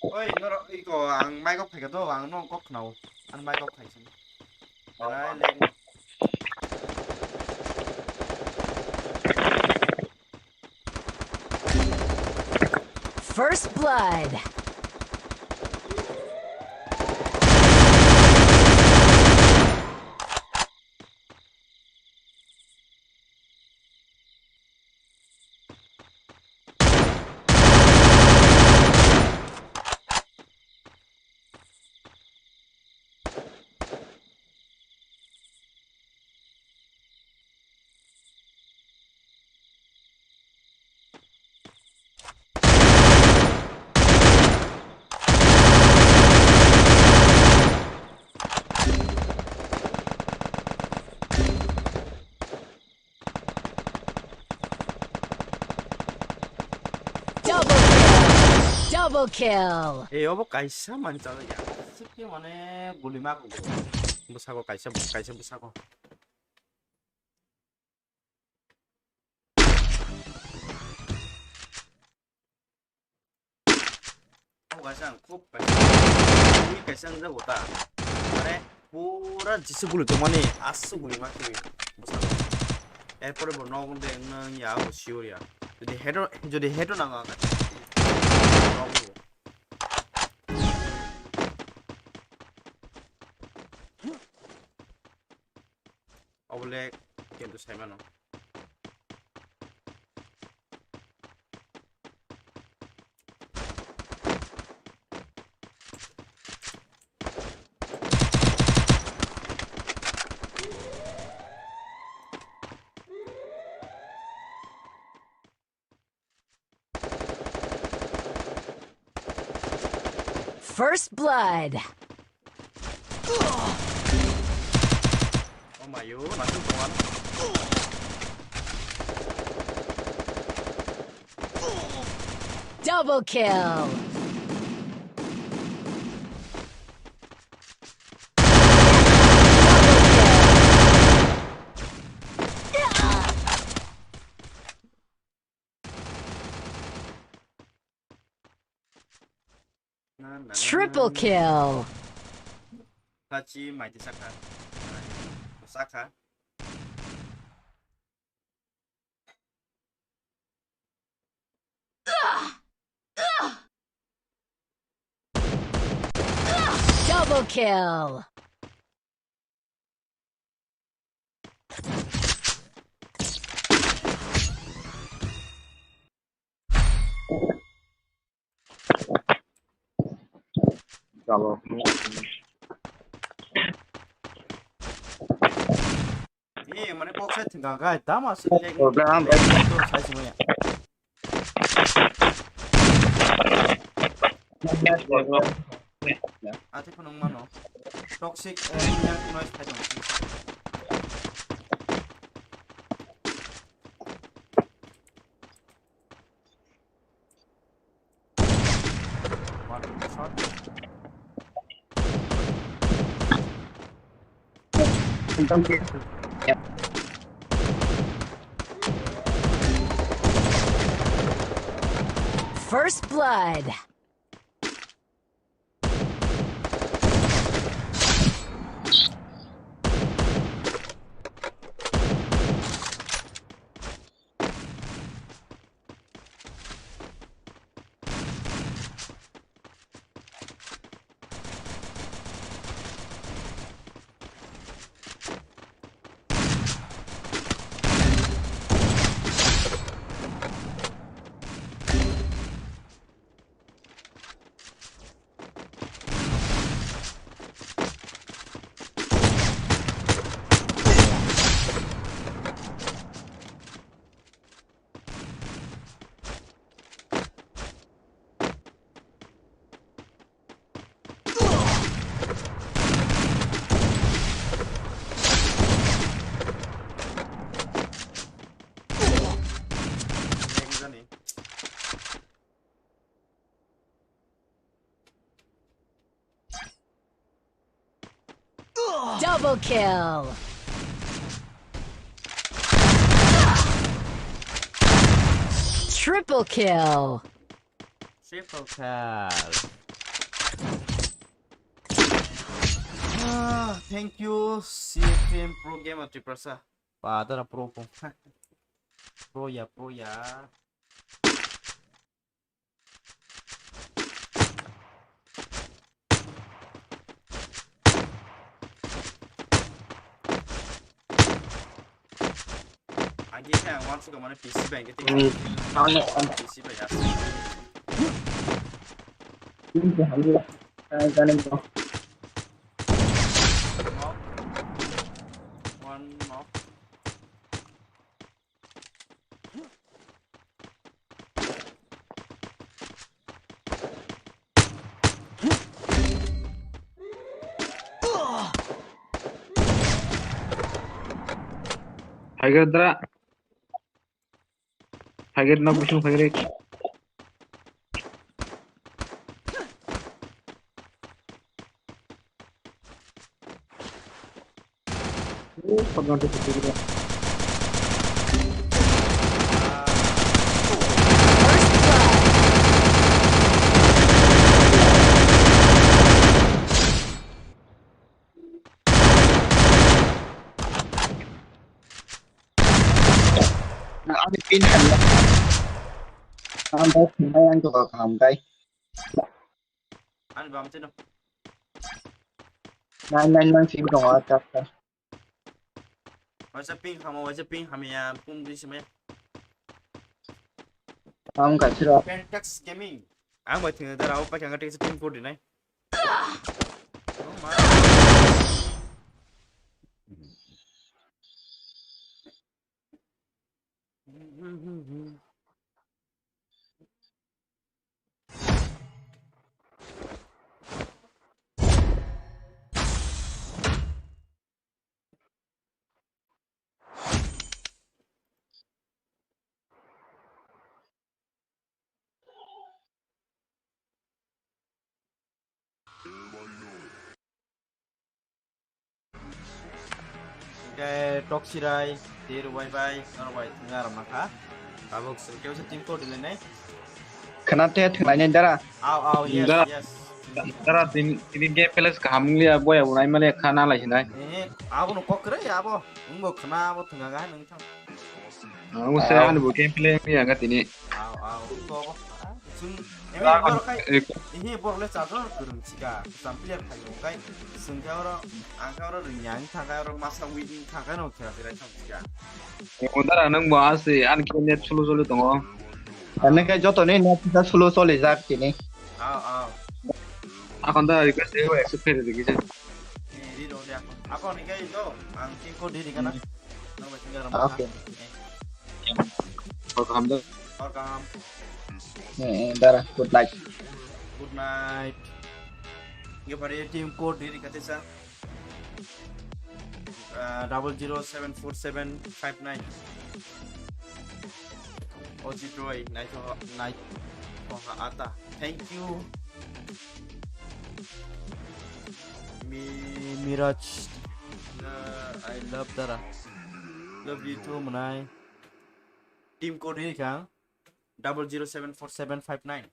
Oi, noro iko ang mic off phaikha to, ang no kok khnao. Ang mic off phaising. Rai, leng. First blood. Double kill. Double kill. Ei, obo kaisa mani chalo ya. Sipke mane guli ma kugo. Bwsako kaisa, kaisa bwsako. Obo kaisa ang khub kaisa, ui kaisa wngjago ta. Mane pura jisa guli tongmani aswk guli ma khe bwskango. Erpore bo nok wngde wngna wngya abo sure ya. Jodi head o, jodi head o nango ang nok wngbo. O Bullet kintu saimano. First blood. Oh my, you, not too far. Double kill. Triple kill. Tachi mai di saka. Saka. Double kill. Chalo. Eh, mane kok sai thwngkha khe, tamo aswk lag. Problem, sai sumaya. Ate phano wngmano. Toxic, eh, noise phai tongo. One shot. First blood. Double kill. Triple kill. Triple kill. Ah, thank you, C F M Pro Gamer Tiprasa. Padara pro po. Pro ya, pro ya. Agi khe ang wansukha mane P C bai hwnkhe tei Hmm, ano, ano. P C bai ya. Ini sih, alhamdulillah. Eh, jangan, bro. Knock. One knock. Tiger dra. Tiger nok bising tiger. Ani pin hamya. Ang bai thinai ang to kaham kai. Ani bam tino. Nine nine nine sing tongo chapter. Waisa ping hamo, waisa ping hamya, pum di sime. Ang kaisiro. Pentax Gaming. Ang bai thina dara, opa kanga team code dinai. Oh my. Hingke Toksirai, Tir Waibai, norok bai thwngna rwma kha. Tabuk se kebo se team code le nai. Khana te thwnglainai dara. Aw, aw, yes, Dara. Yes. Dara, tini, tini game palace kaham wngya, boya bo naima le khana lai hinai. Eh, abo no kok kwrwi abo. Wngbo khana abo thwngya ga nang thang. Ang se Ah. Ani bo game play wngya ga tini. Aw, aw, wngbo abo. Chwng, emi Ah, borok khai, eh, ehe borok le charger kwrwng sika, kwcham player khai bo kai. Chwng khe oro, ang khe oro rwngya, ang thang khe oro masa win thang khe no khela khela thang sika. Dara, nwng bo ase, ani khe net slow choli tongo. Ani khe joto ni net slow choli jak tini. Aw, aw. Akon da request ego accept khe de kisa. Eh, ri rw de akon. Akon ni khe do, ang team code ri kana. Nang bai tinggal rw Okay. Eh. Welcome da. Welcome. Eh, eh, dara, good night. Good night. Nge pare team code ri kate sa. Uh, double zero seven four seven five nine. Ojit Roy, night ho, night ho ata. Thank you. Mi, Miraj, uh, I love Dara. Love you too, Manai. Team code ini kang double zero seven four seven five nine.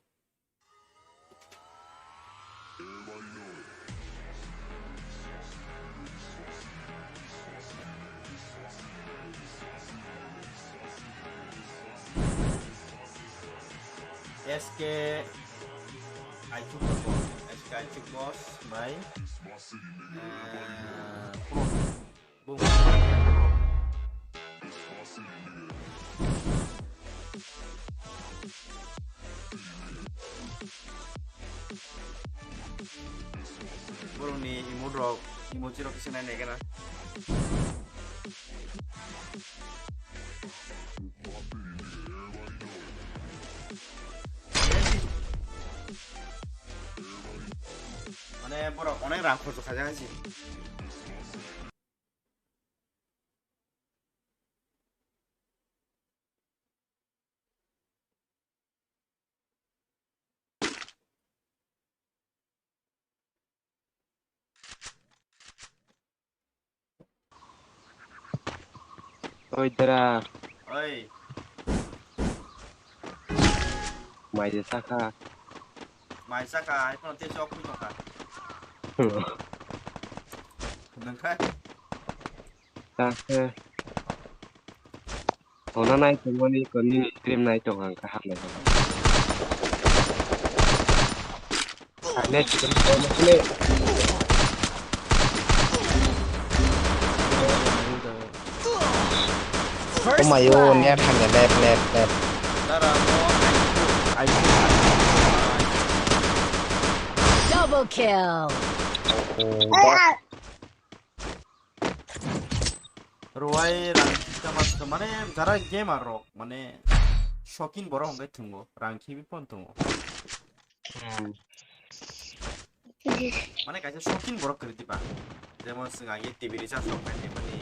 S K Aichuk boss, S K Aichuk boss by, eh, Pro. Bung. Borokni emote rok, emoji rok kisa nai nai gana. Mane borok onek rang khorcho khaijak hai se. Oi, Dara. Oi. Mai de saka. Mai saka, ai kono te sok pui tongkha. Nang khai? Saka. Hona nai tongmani koni stream nai tong ang kaham nai. Net stream tong sini. Oh my god, net hanya lep lep lep. Double kill. Oh, Rwai rang khita mas ka mane jara gamer rok mane shokin borok hongkai thungo rang khibi pon thungo. Hmm. Mane kaisa shokin borok kwrwi diba. Jemon swng agi T V recharge rok khai mani.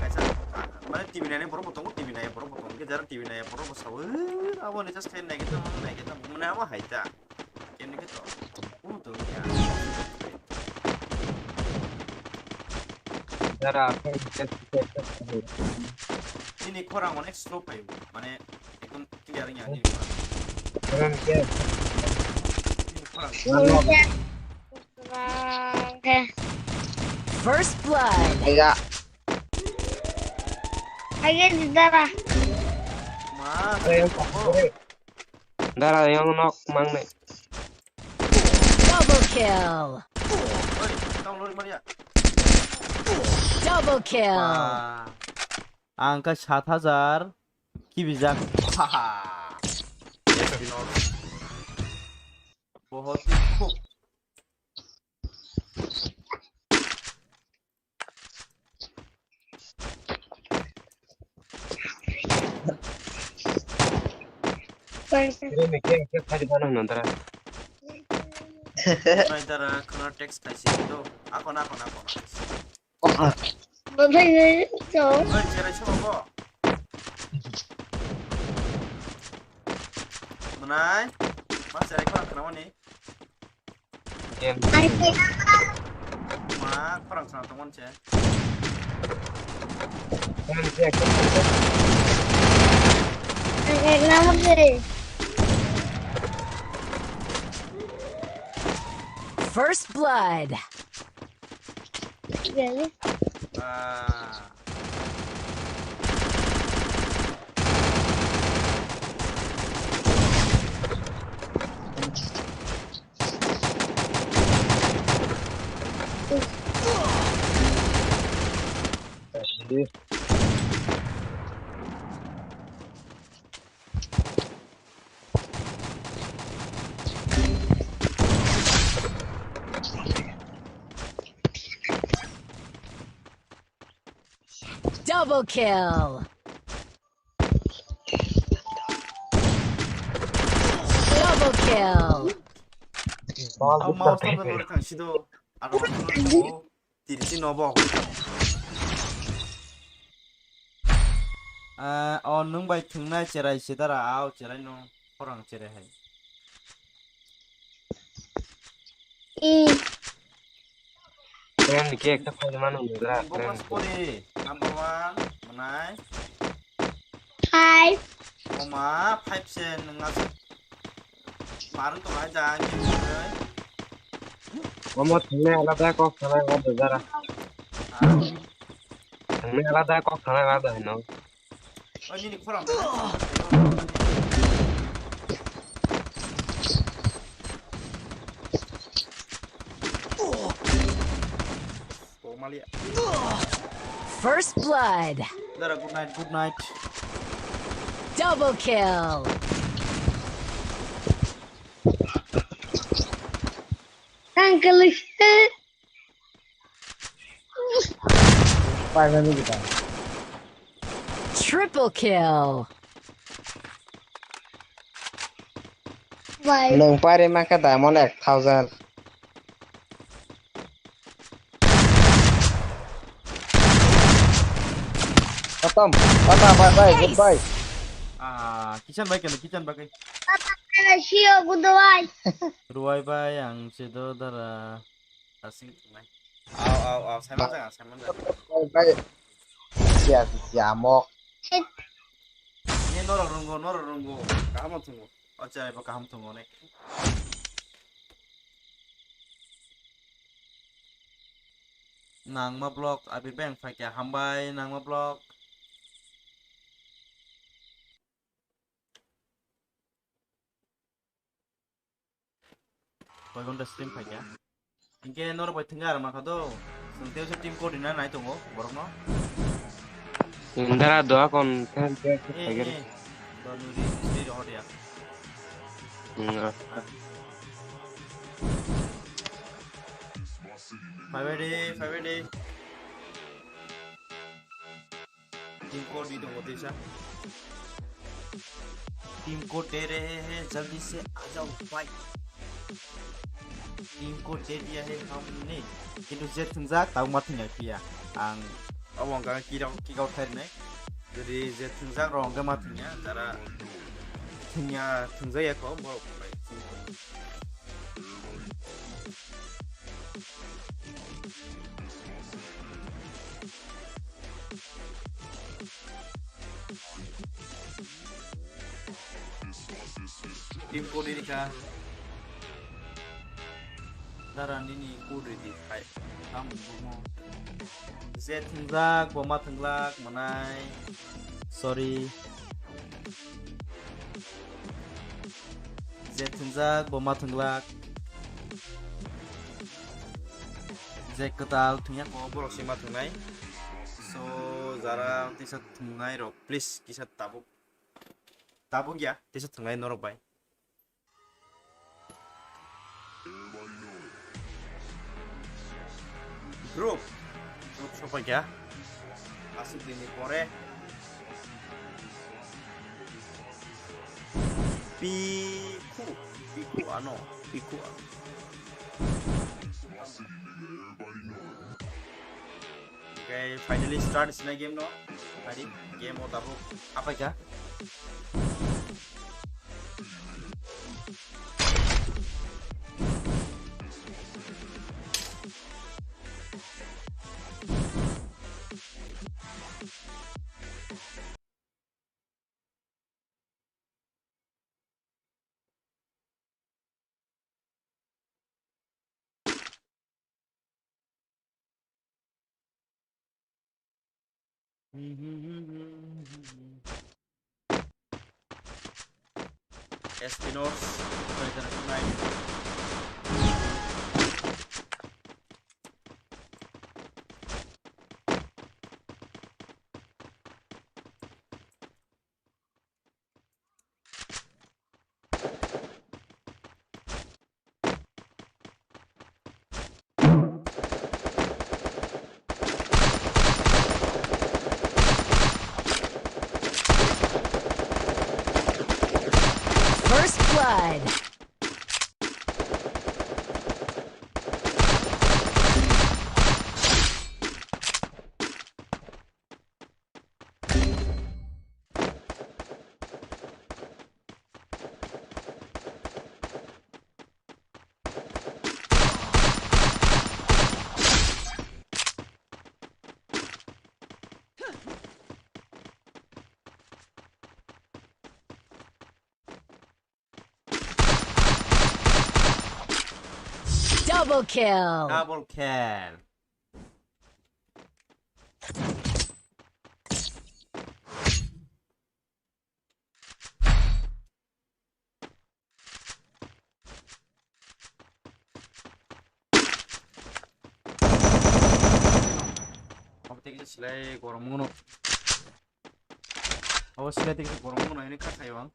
Kaisa mane T V nainai borok bo tongo, T V naiya borok bo tongo. Jara T V naiya borok bo sawi abo recharge khai nai kita nai kita mane abo hai ta. Kene kito. Udo ya. Dara, apa yang kita, kita, kita, kita. Ini korang onek slow payo. Mane ekdom clear nya ni. Korang ke? Ini korang. Korang ke? First blood. Ya. Ayo, Dara. Mas. Ayo, Dara, yang nok mang ni. Double kill. Oi, tang lori maria. Double kill. Ba. Ang kha sat hajar kibijak. Bohot hi khub. Ini mikir, mikir tadi mana nandra? Nai dara khana text thaisi do. Akon, akon, akon. Oha. Bo phai nai to. Oi, cherai sabo bo. Manai, ma cherai khana khana mani. Game. Ai, ke. Ma, khorang sana tongmani che. Game check. Ai, ke, nama ke. First blood. Gel. Aa. Double kill. Double kill. Ball Ang mouse hit no tak. Tirsi no bo. Ah, o nwng bai thwngnai cherai se dara, ao cherai no, khorang cherai hai. Hmm. Friend ke ekta phone mano nidra, friend. Bobo spori, number one, manai. Five. Oma, five se nwng aswk. Marwng tongnai da, ang khe nwngnai. Omo thwngnai alada kok sanai alada jara. Ah. Thwngnai alada kok sanai alada hino. O nini khorang. Kok maliya. First blood. Dara, good night, good night. Double kill. Uncle. Pai mani kita. Triple kill. Bai. Nwng pari maka diamond ek thousand. Khatam. Tata, bye bye, goodbye. Ah, kitchen bai kena, kitchen bai. Tata, see you, goodbye. Ruai bai, ang sedo dara. Asing tunai. Au, au, au, Simon jaga, Simon jaga. Bye bye. Sia, sia, mok. Ini norok runggo, norok runggo. Kaham thungo. Acha, ibo kaham thungo nek. Nangma block, abi beng phaikya hambai, nangma block. Koi ghonta stream phaikya. Hinkhe norok bai thwngwi aram kha do. Chwng tei team code rina nai tongo borokno. Indara doa kon kan Eh, phaikya. Eh. Donu ri, ri rohor ya. Hmm. Five A D, five A D. Team code di tongo teisa. Team code de rahe hain, jaldi se aa jao bhai. Team code de diya hai humne. Kintu je thwngjak tabuk ma thwngya phiya. Ang abo wngkha kick out, kick out khairnai. Jodi je thwngjak rok hwnkhe ma thwngya, jara thwngya, thwngjak ya kho borok bai. Team code rikha. Dara nini code ridi khai. Tam bumo. Je thwngjak, bo ma thwngjak, manai. Sorry. Je thwngjak, bo ma thwngjak. Je kwtal thwngya ko borok se ma thwngnai. So, jara tisa thungnai rok, please kisa tabuk, tabuk ya, tisa thungnai norok bai. Group, group sopai kha. Aswk dini pore. Piku, piku ano, piku ano. Okay, finally start sinai game no. Tadi game o tabuk apai kha. Espinos, twenty twenty-nine. First blood. Double kill. Double kill. Obo tei kisa silai goromno. Obo silai tei kisa goromno hinwi kha khaio ang.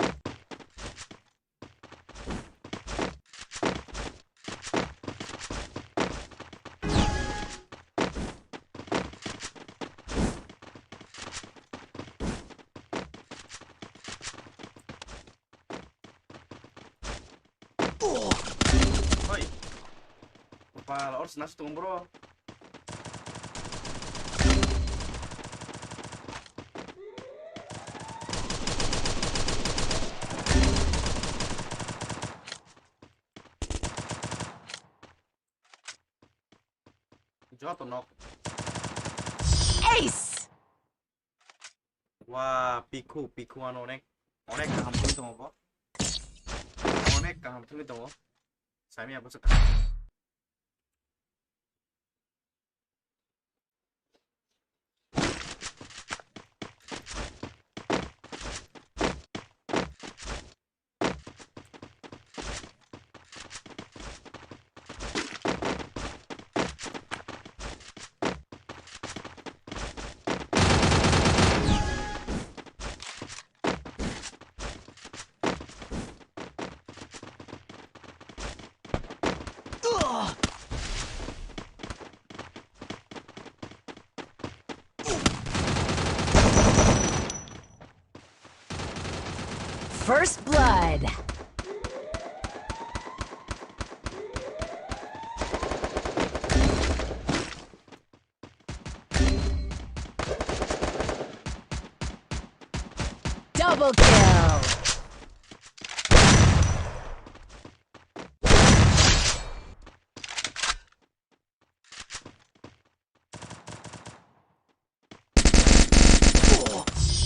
Oi. Kopal, or snas tung bro. Joto nok. Ace! Wa, pikhu, pikhu ano onek, onek kaham thungwi tongo bo. Onek kaham thungwi tongo. Sami abo se kaham. First blood. Double kill.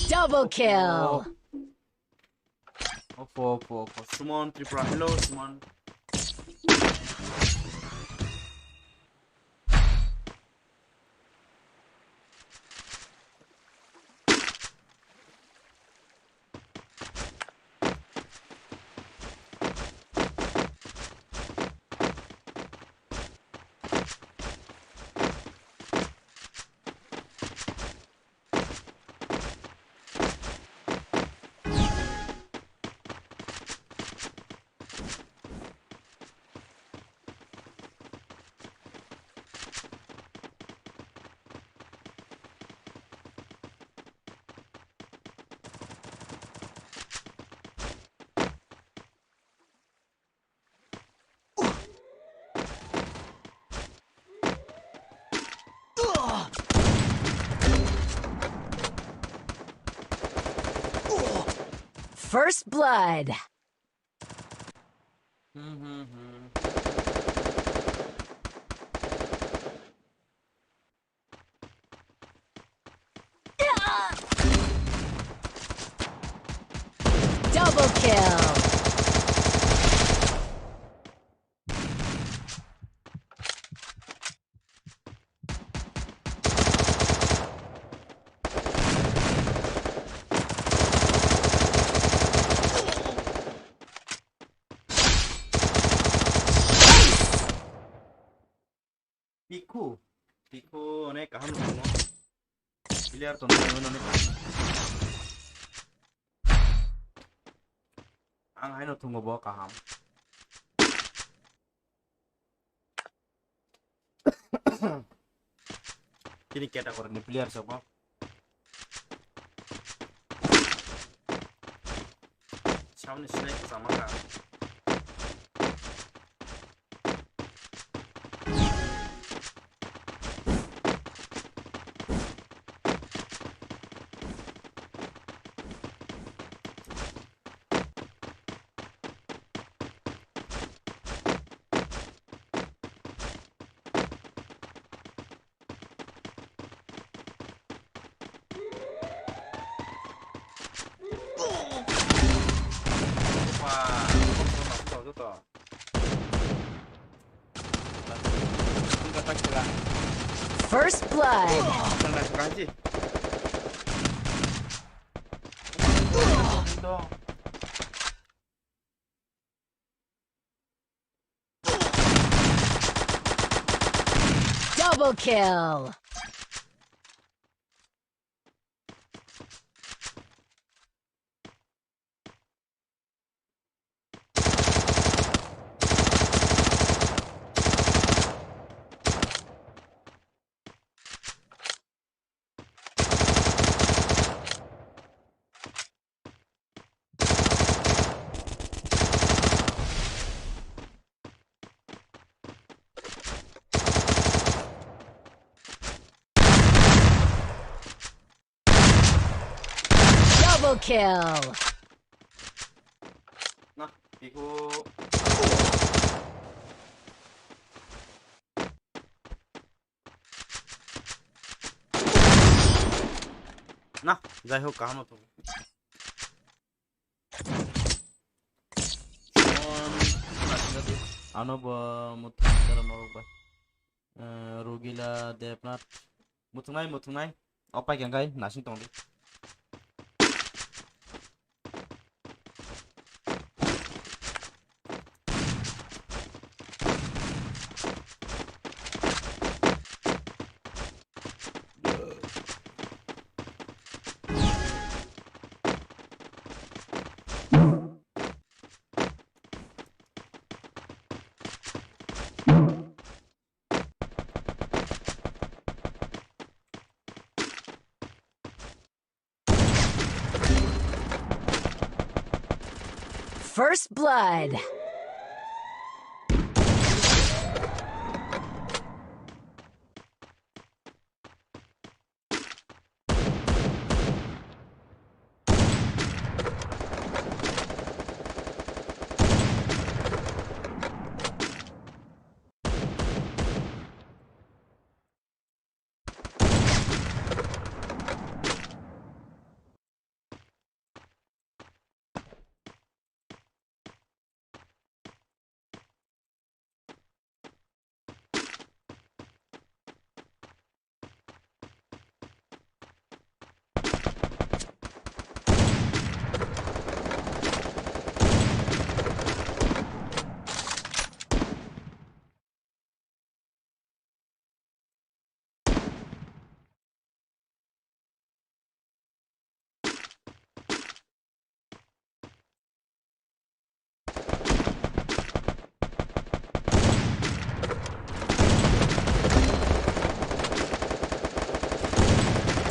Double kill. Oppo, Oppo, Oppo. Suman Tripura. Hello, Suman. First blood. Hmm, hmm, hmm. Double kill. Piku, Piku onek kaham tongo. Player tongo, onek kaham. Ang haino thungo bo kaham. Chini category ni player sobo. Samni snake sama ka. First blood. Double kill. Double kill. Nah, iku. Nah, jai hok, kaham to. Ano bo muthung dara norok bai. Eh, Rugila Debnath. Muthungnai, muthungnai. Opai kangkai, nasing tongdi. First blood.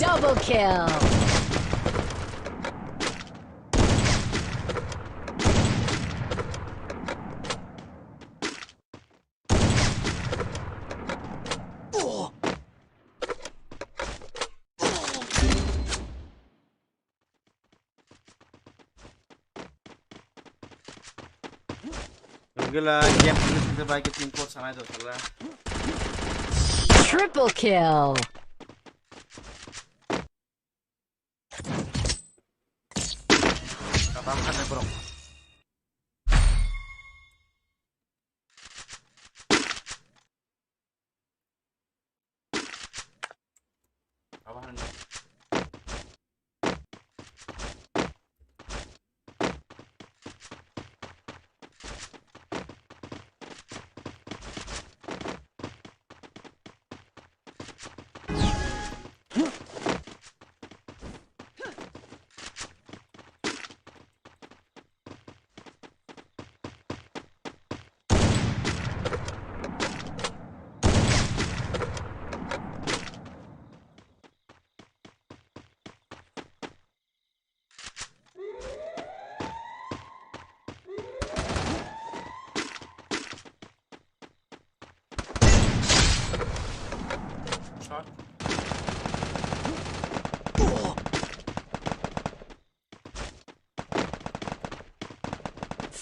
Double kill. Gila game ini sudah baik team coach sana itu salah. Triple kill. Kata apa nih, bro? Apa nih?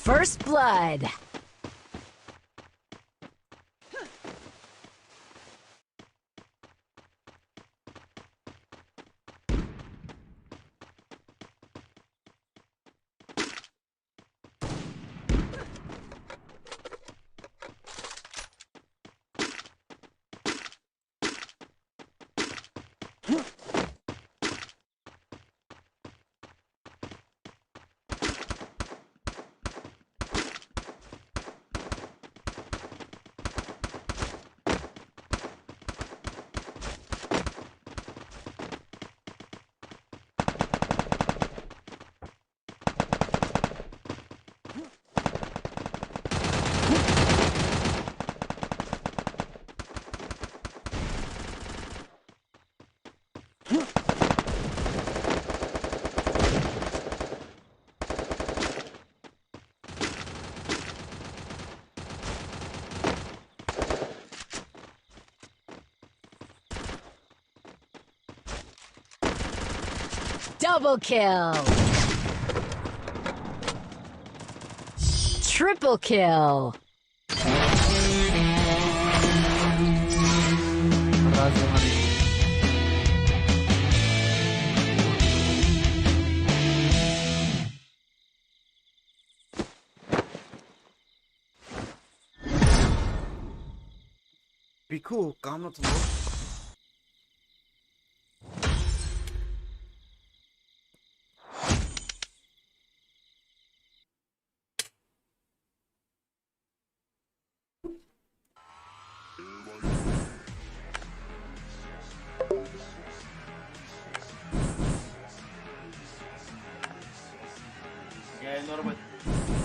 First blood. Double kill. Triple kill. Bikhu, kam no thumbo.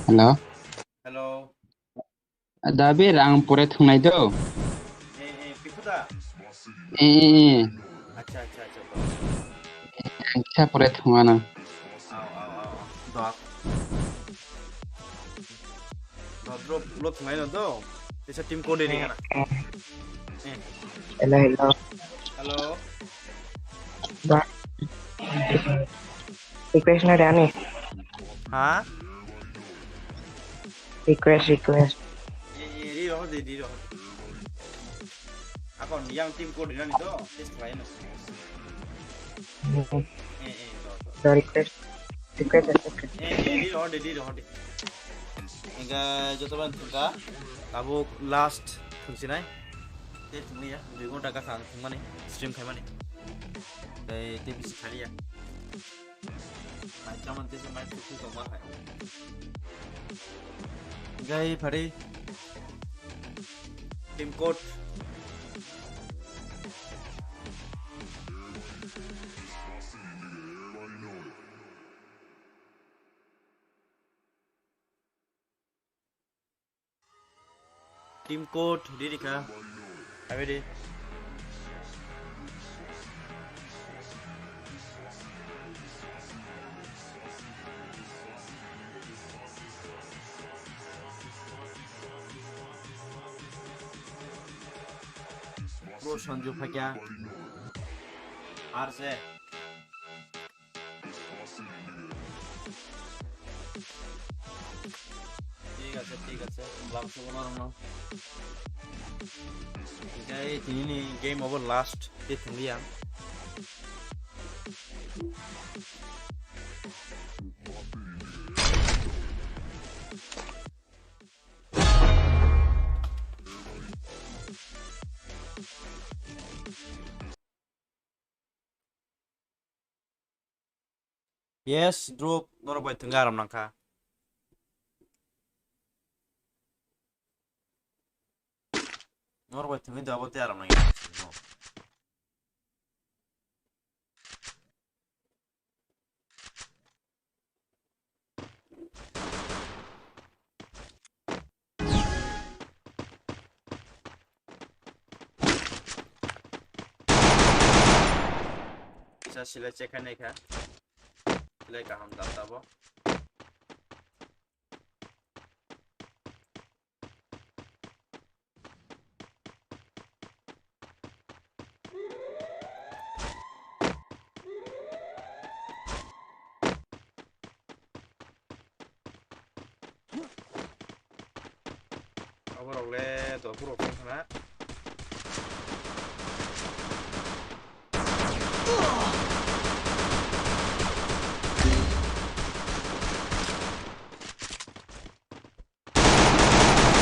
Hello. Hello. Dabir, ang pore thungnai do. Eh, eh, Pikhu da? Eh, eh, eh. Acha, acha, acha. Ang kisa pore thungana. Ao, ao, ao, ao. Dok. Dok, bro, bro, thungnai no do. Isa team code ni kana. Eh. Hello, hello. Hello. Ba. Request na dani. Ha? Request, request. Eh, eh, ri rohor de, ri rohor de. Akon yang team code nani to, test khlai no. Hmm. Eh, eh, rohor. The request, request accepted. Eh, eh, ri rohor de, ri rohor de. Hingga joto ban thungka, tabuk last thungsinai. Tei thungya, dui ghonta gakha ang thungmani, stream khaimani. Tei, tei bisi khaliya. Mai chaman tesa mai tuku tongma hai. Gai phari. Team code. Team code, diri ka. Abi di. Bro, Sanju Phakya. R J. Tei Thik ase, thik ase. Lam subo norokno. Hingke tini ni game obo last. Tei thwngli ang. Yes, drop, norok bai thwngwi aram nangkha. Norok bai thwngwi da abo tei aram nangya. Kisa silai check khai naikha. Silai kaham dal tabo. Aborok le dophurok wng khna.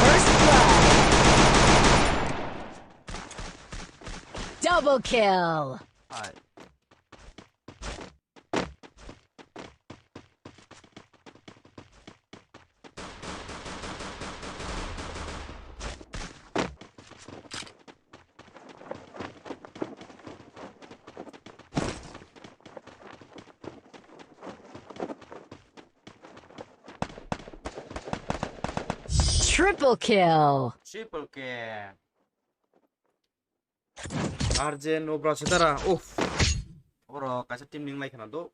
First blood. Double kill. Hai. Triple kill. Triple kill. R J Nobra Setara. Uff. Oro kaisa team ning lai khana do.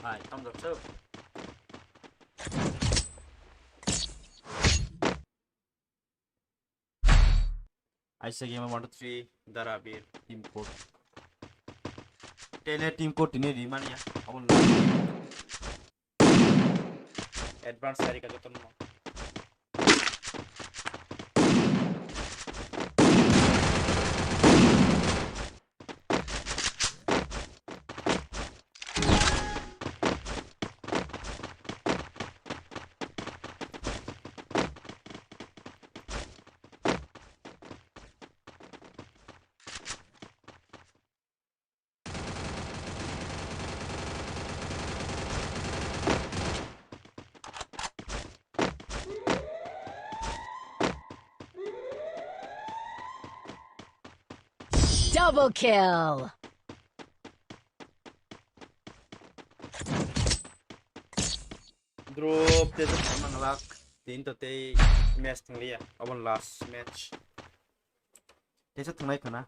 Hai, tamo jok sir. Aisa game one two three Darabir team code. Tele team code tini rimani ya. Abon advance sari ka joton mo. Double kill. Drop te to manglak. Tin to tei match thanglia. Abon last match. Tesa thangnai khana.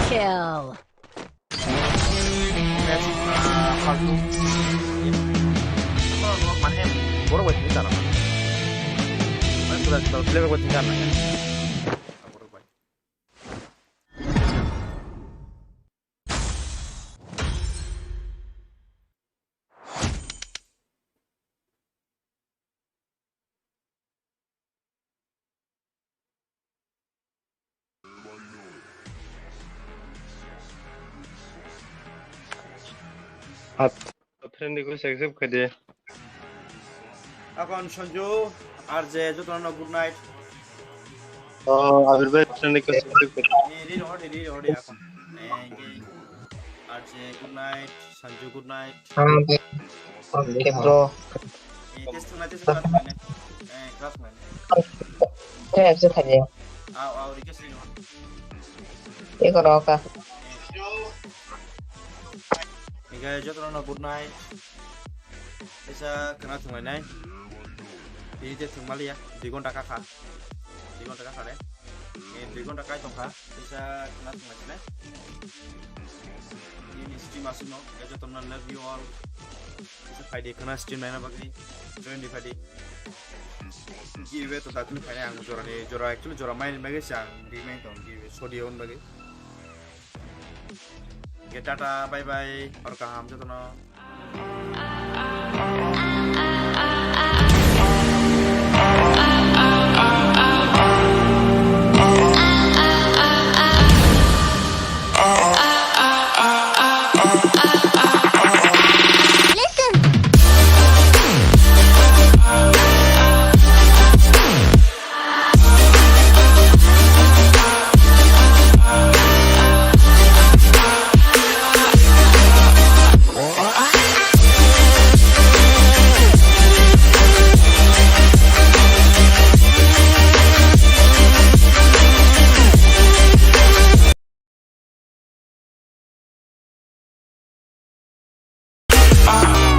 Kill. Borok bai thwngwi tara. Ani pura playback bai thwngwi tara. Borok bai. Friend request accept khaidi. Akon Sanju, R J, jotono good night. Oh, Abir bhai, friend request accept khaidi. Eh, ready, ready, ready, akon. Eh, R J, good night. Sanju, good night. Ah, okay, bro. Eh, test thangna, test thangna, thangna. Eh, class man. Kaya bisa tanya. Aw, aw, request ni. Iko roka. Hingke jotono good night. Kaisa khwna thwnglainai. Tini tei thwngmaliya, dui ghonta kakha. Dui ghonta kakha re. Eh, dui ghonta kai tongkha. Kaisa khwna thwnglainai. Ini stream aswkno, jotono love you all. Kaisa phaidi khwna stream naina bagwi. Join di phaidi. Giveaway to datini phainai ang jorani, jora actually jora maini bagwi se ang rimai tong giveaway sodiya on bagwi. Ge tata, bye bye, hor kaham jotono.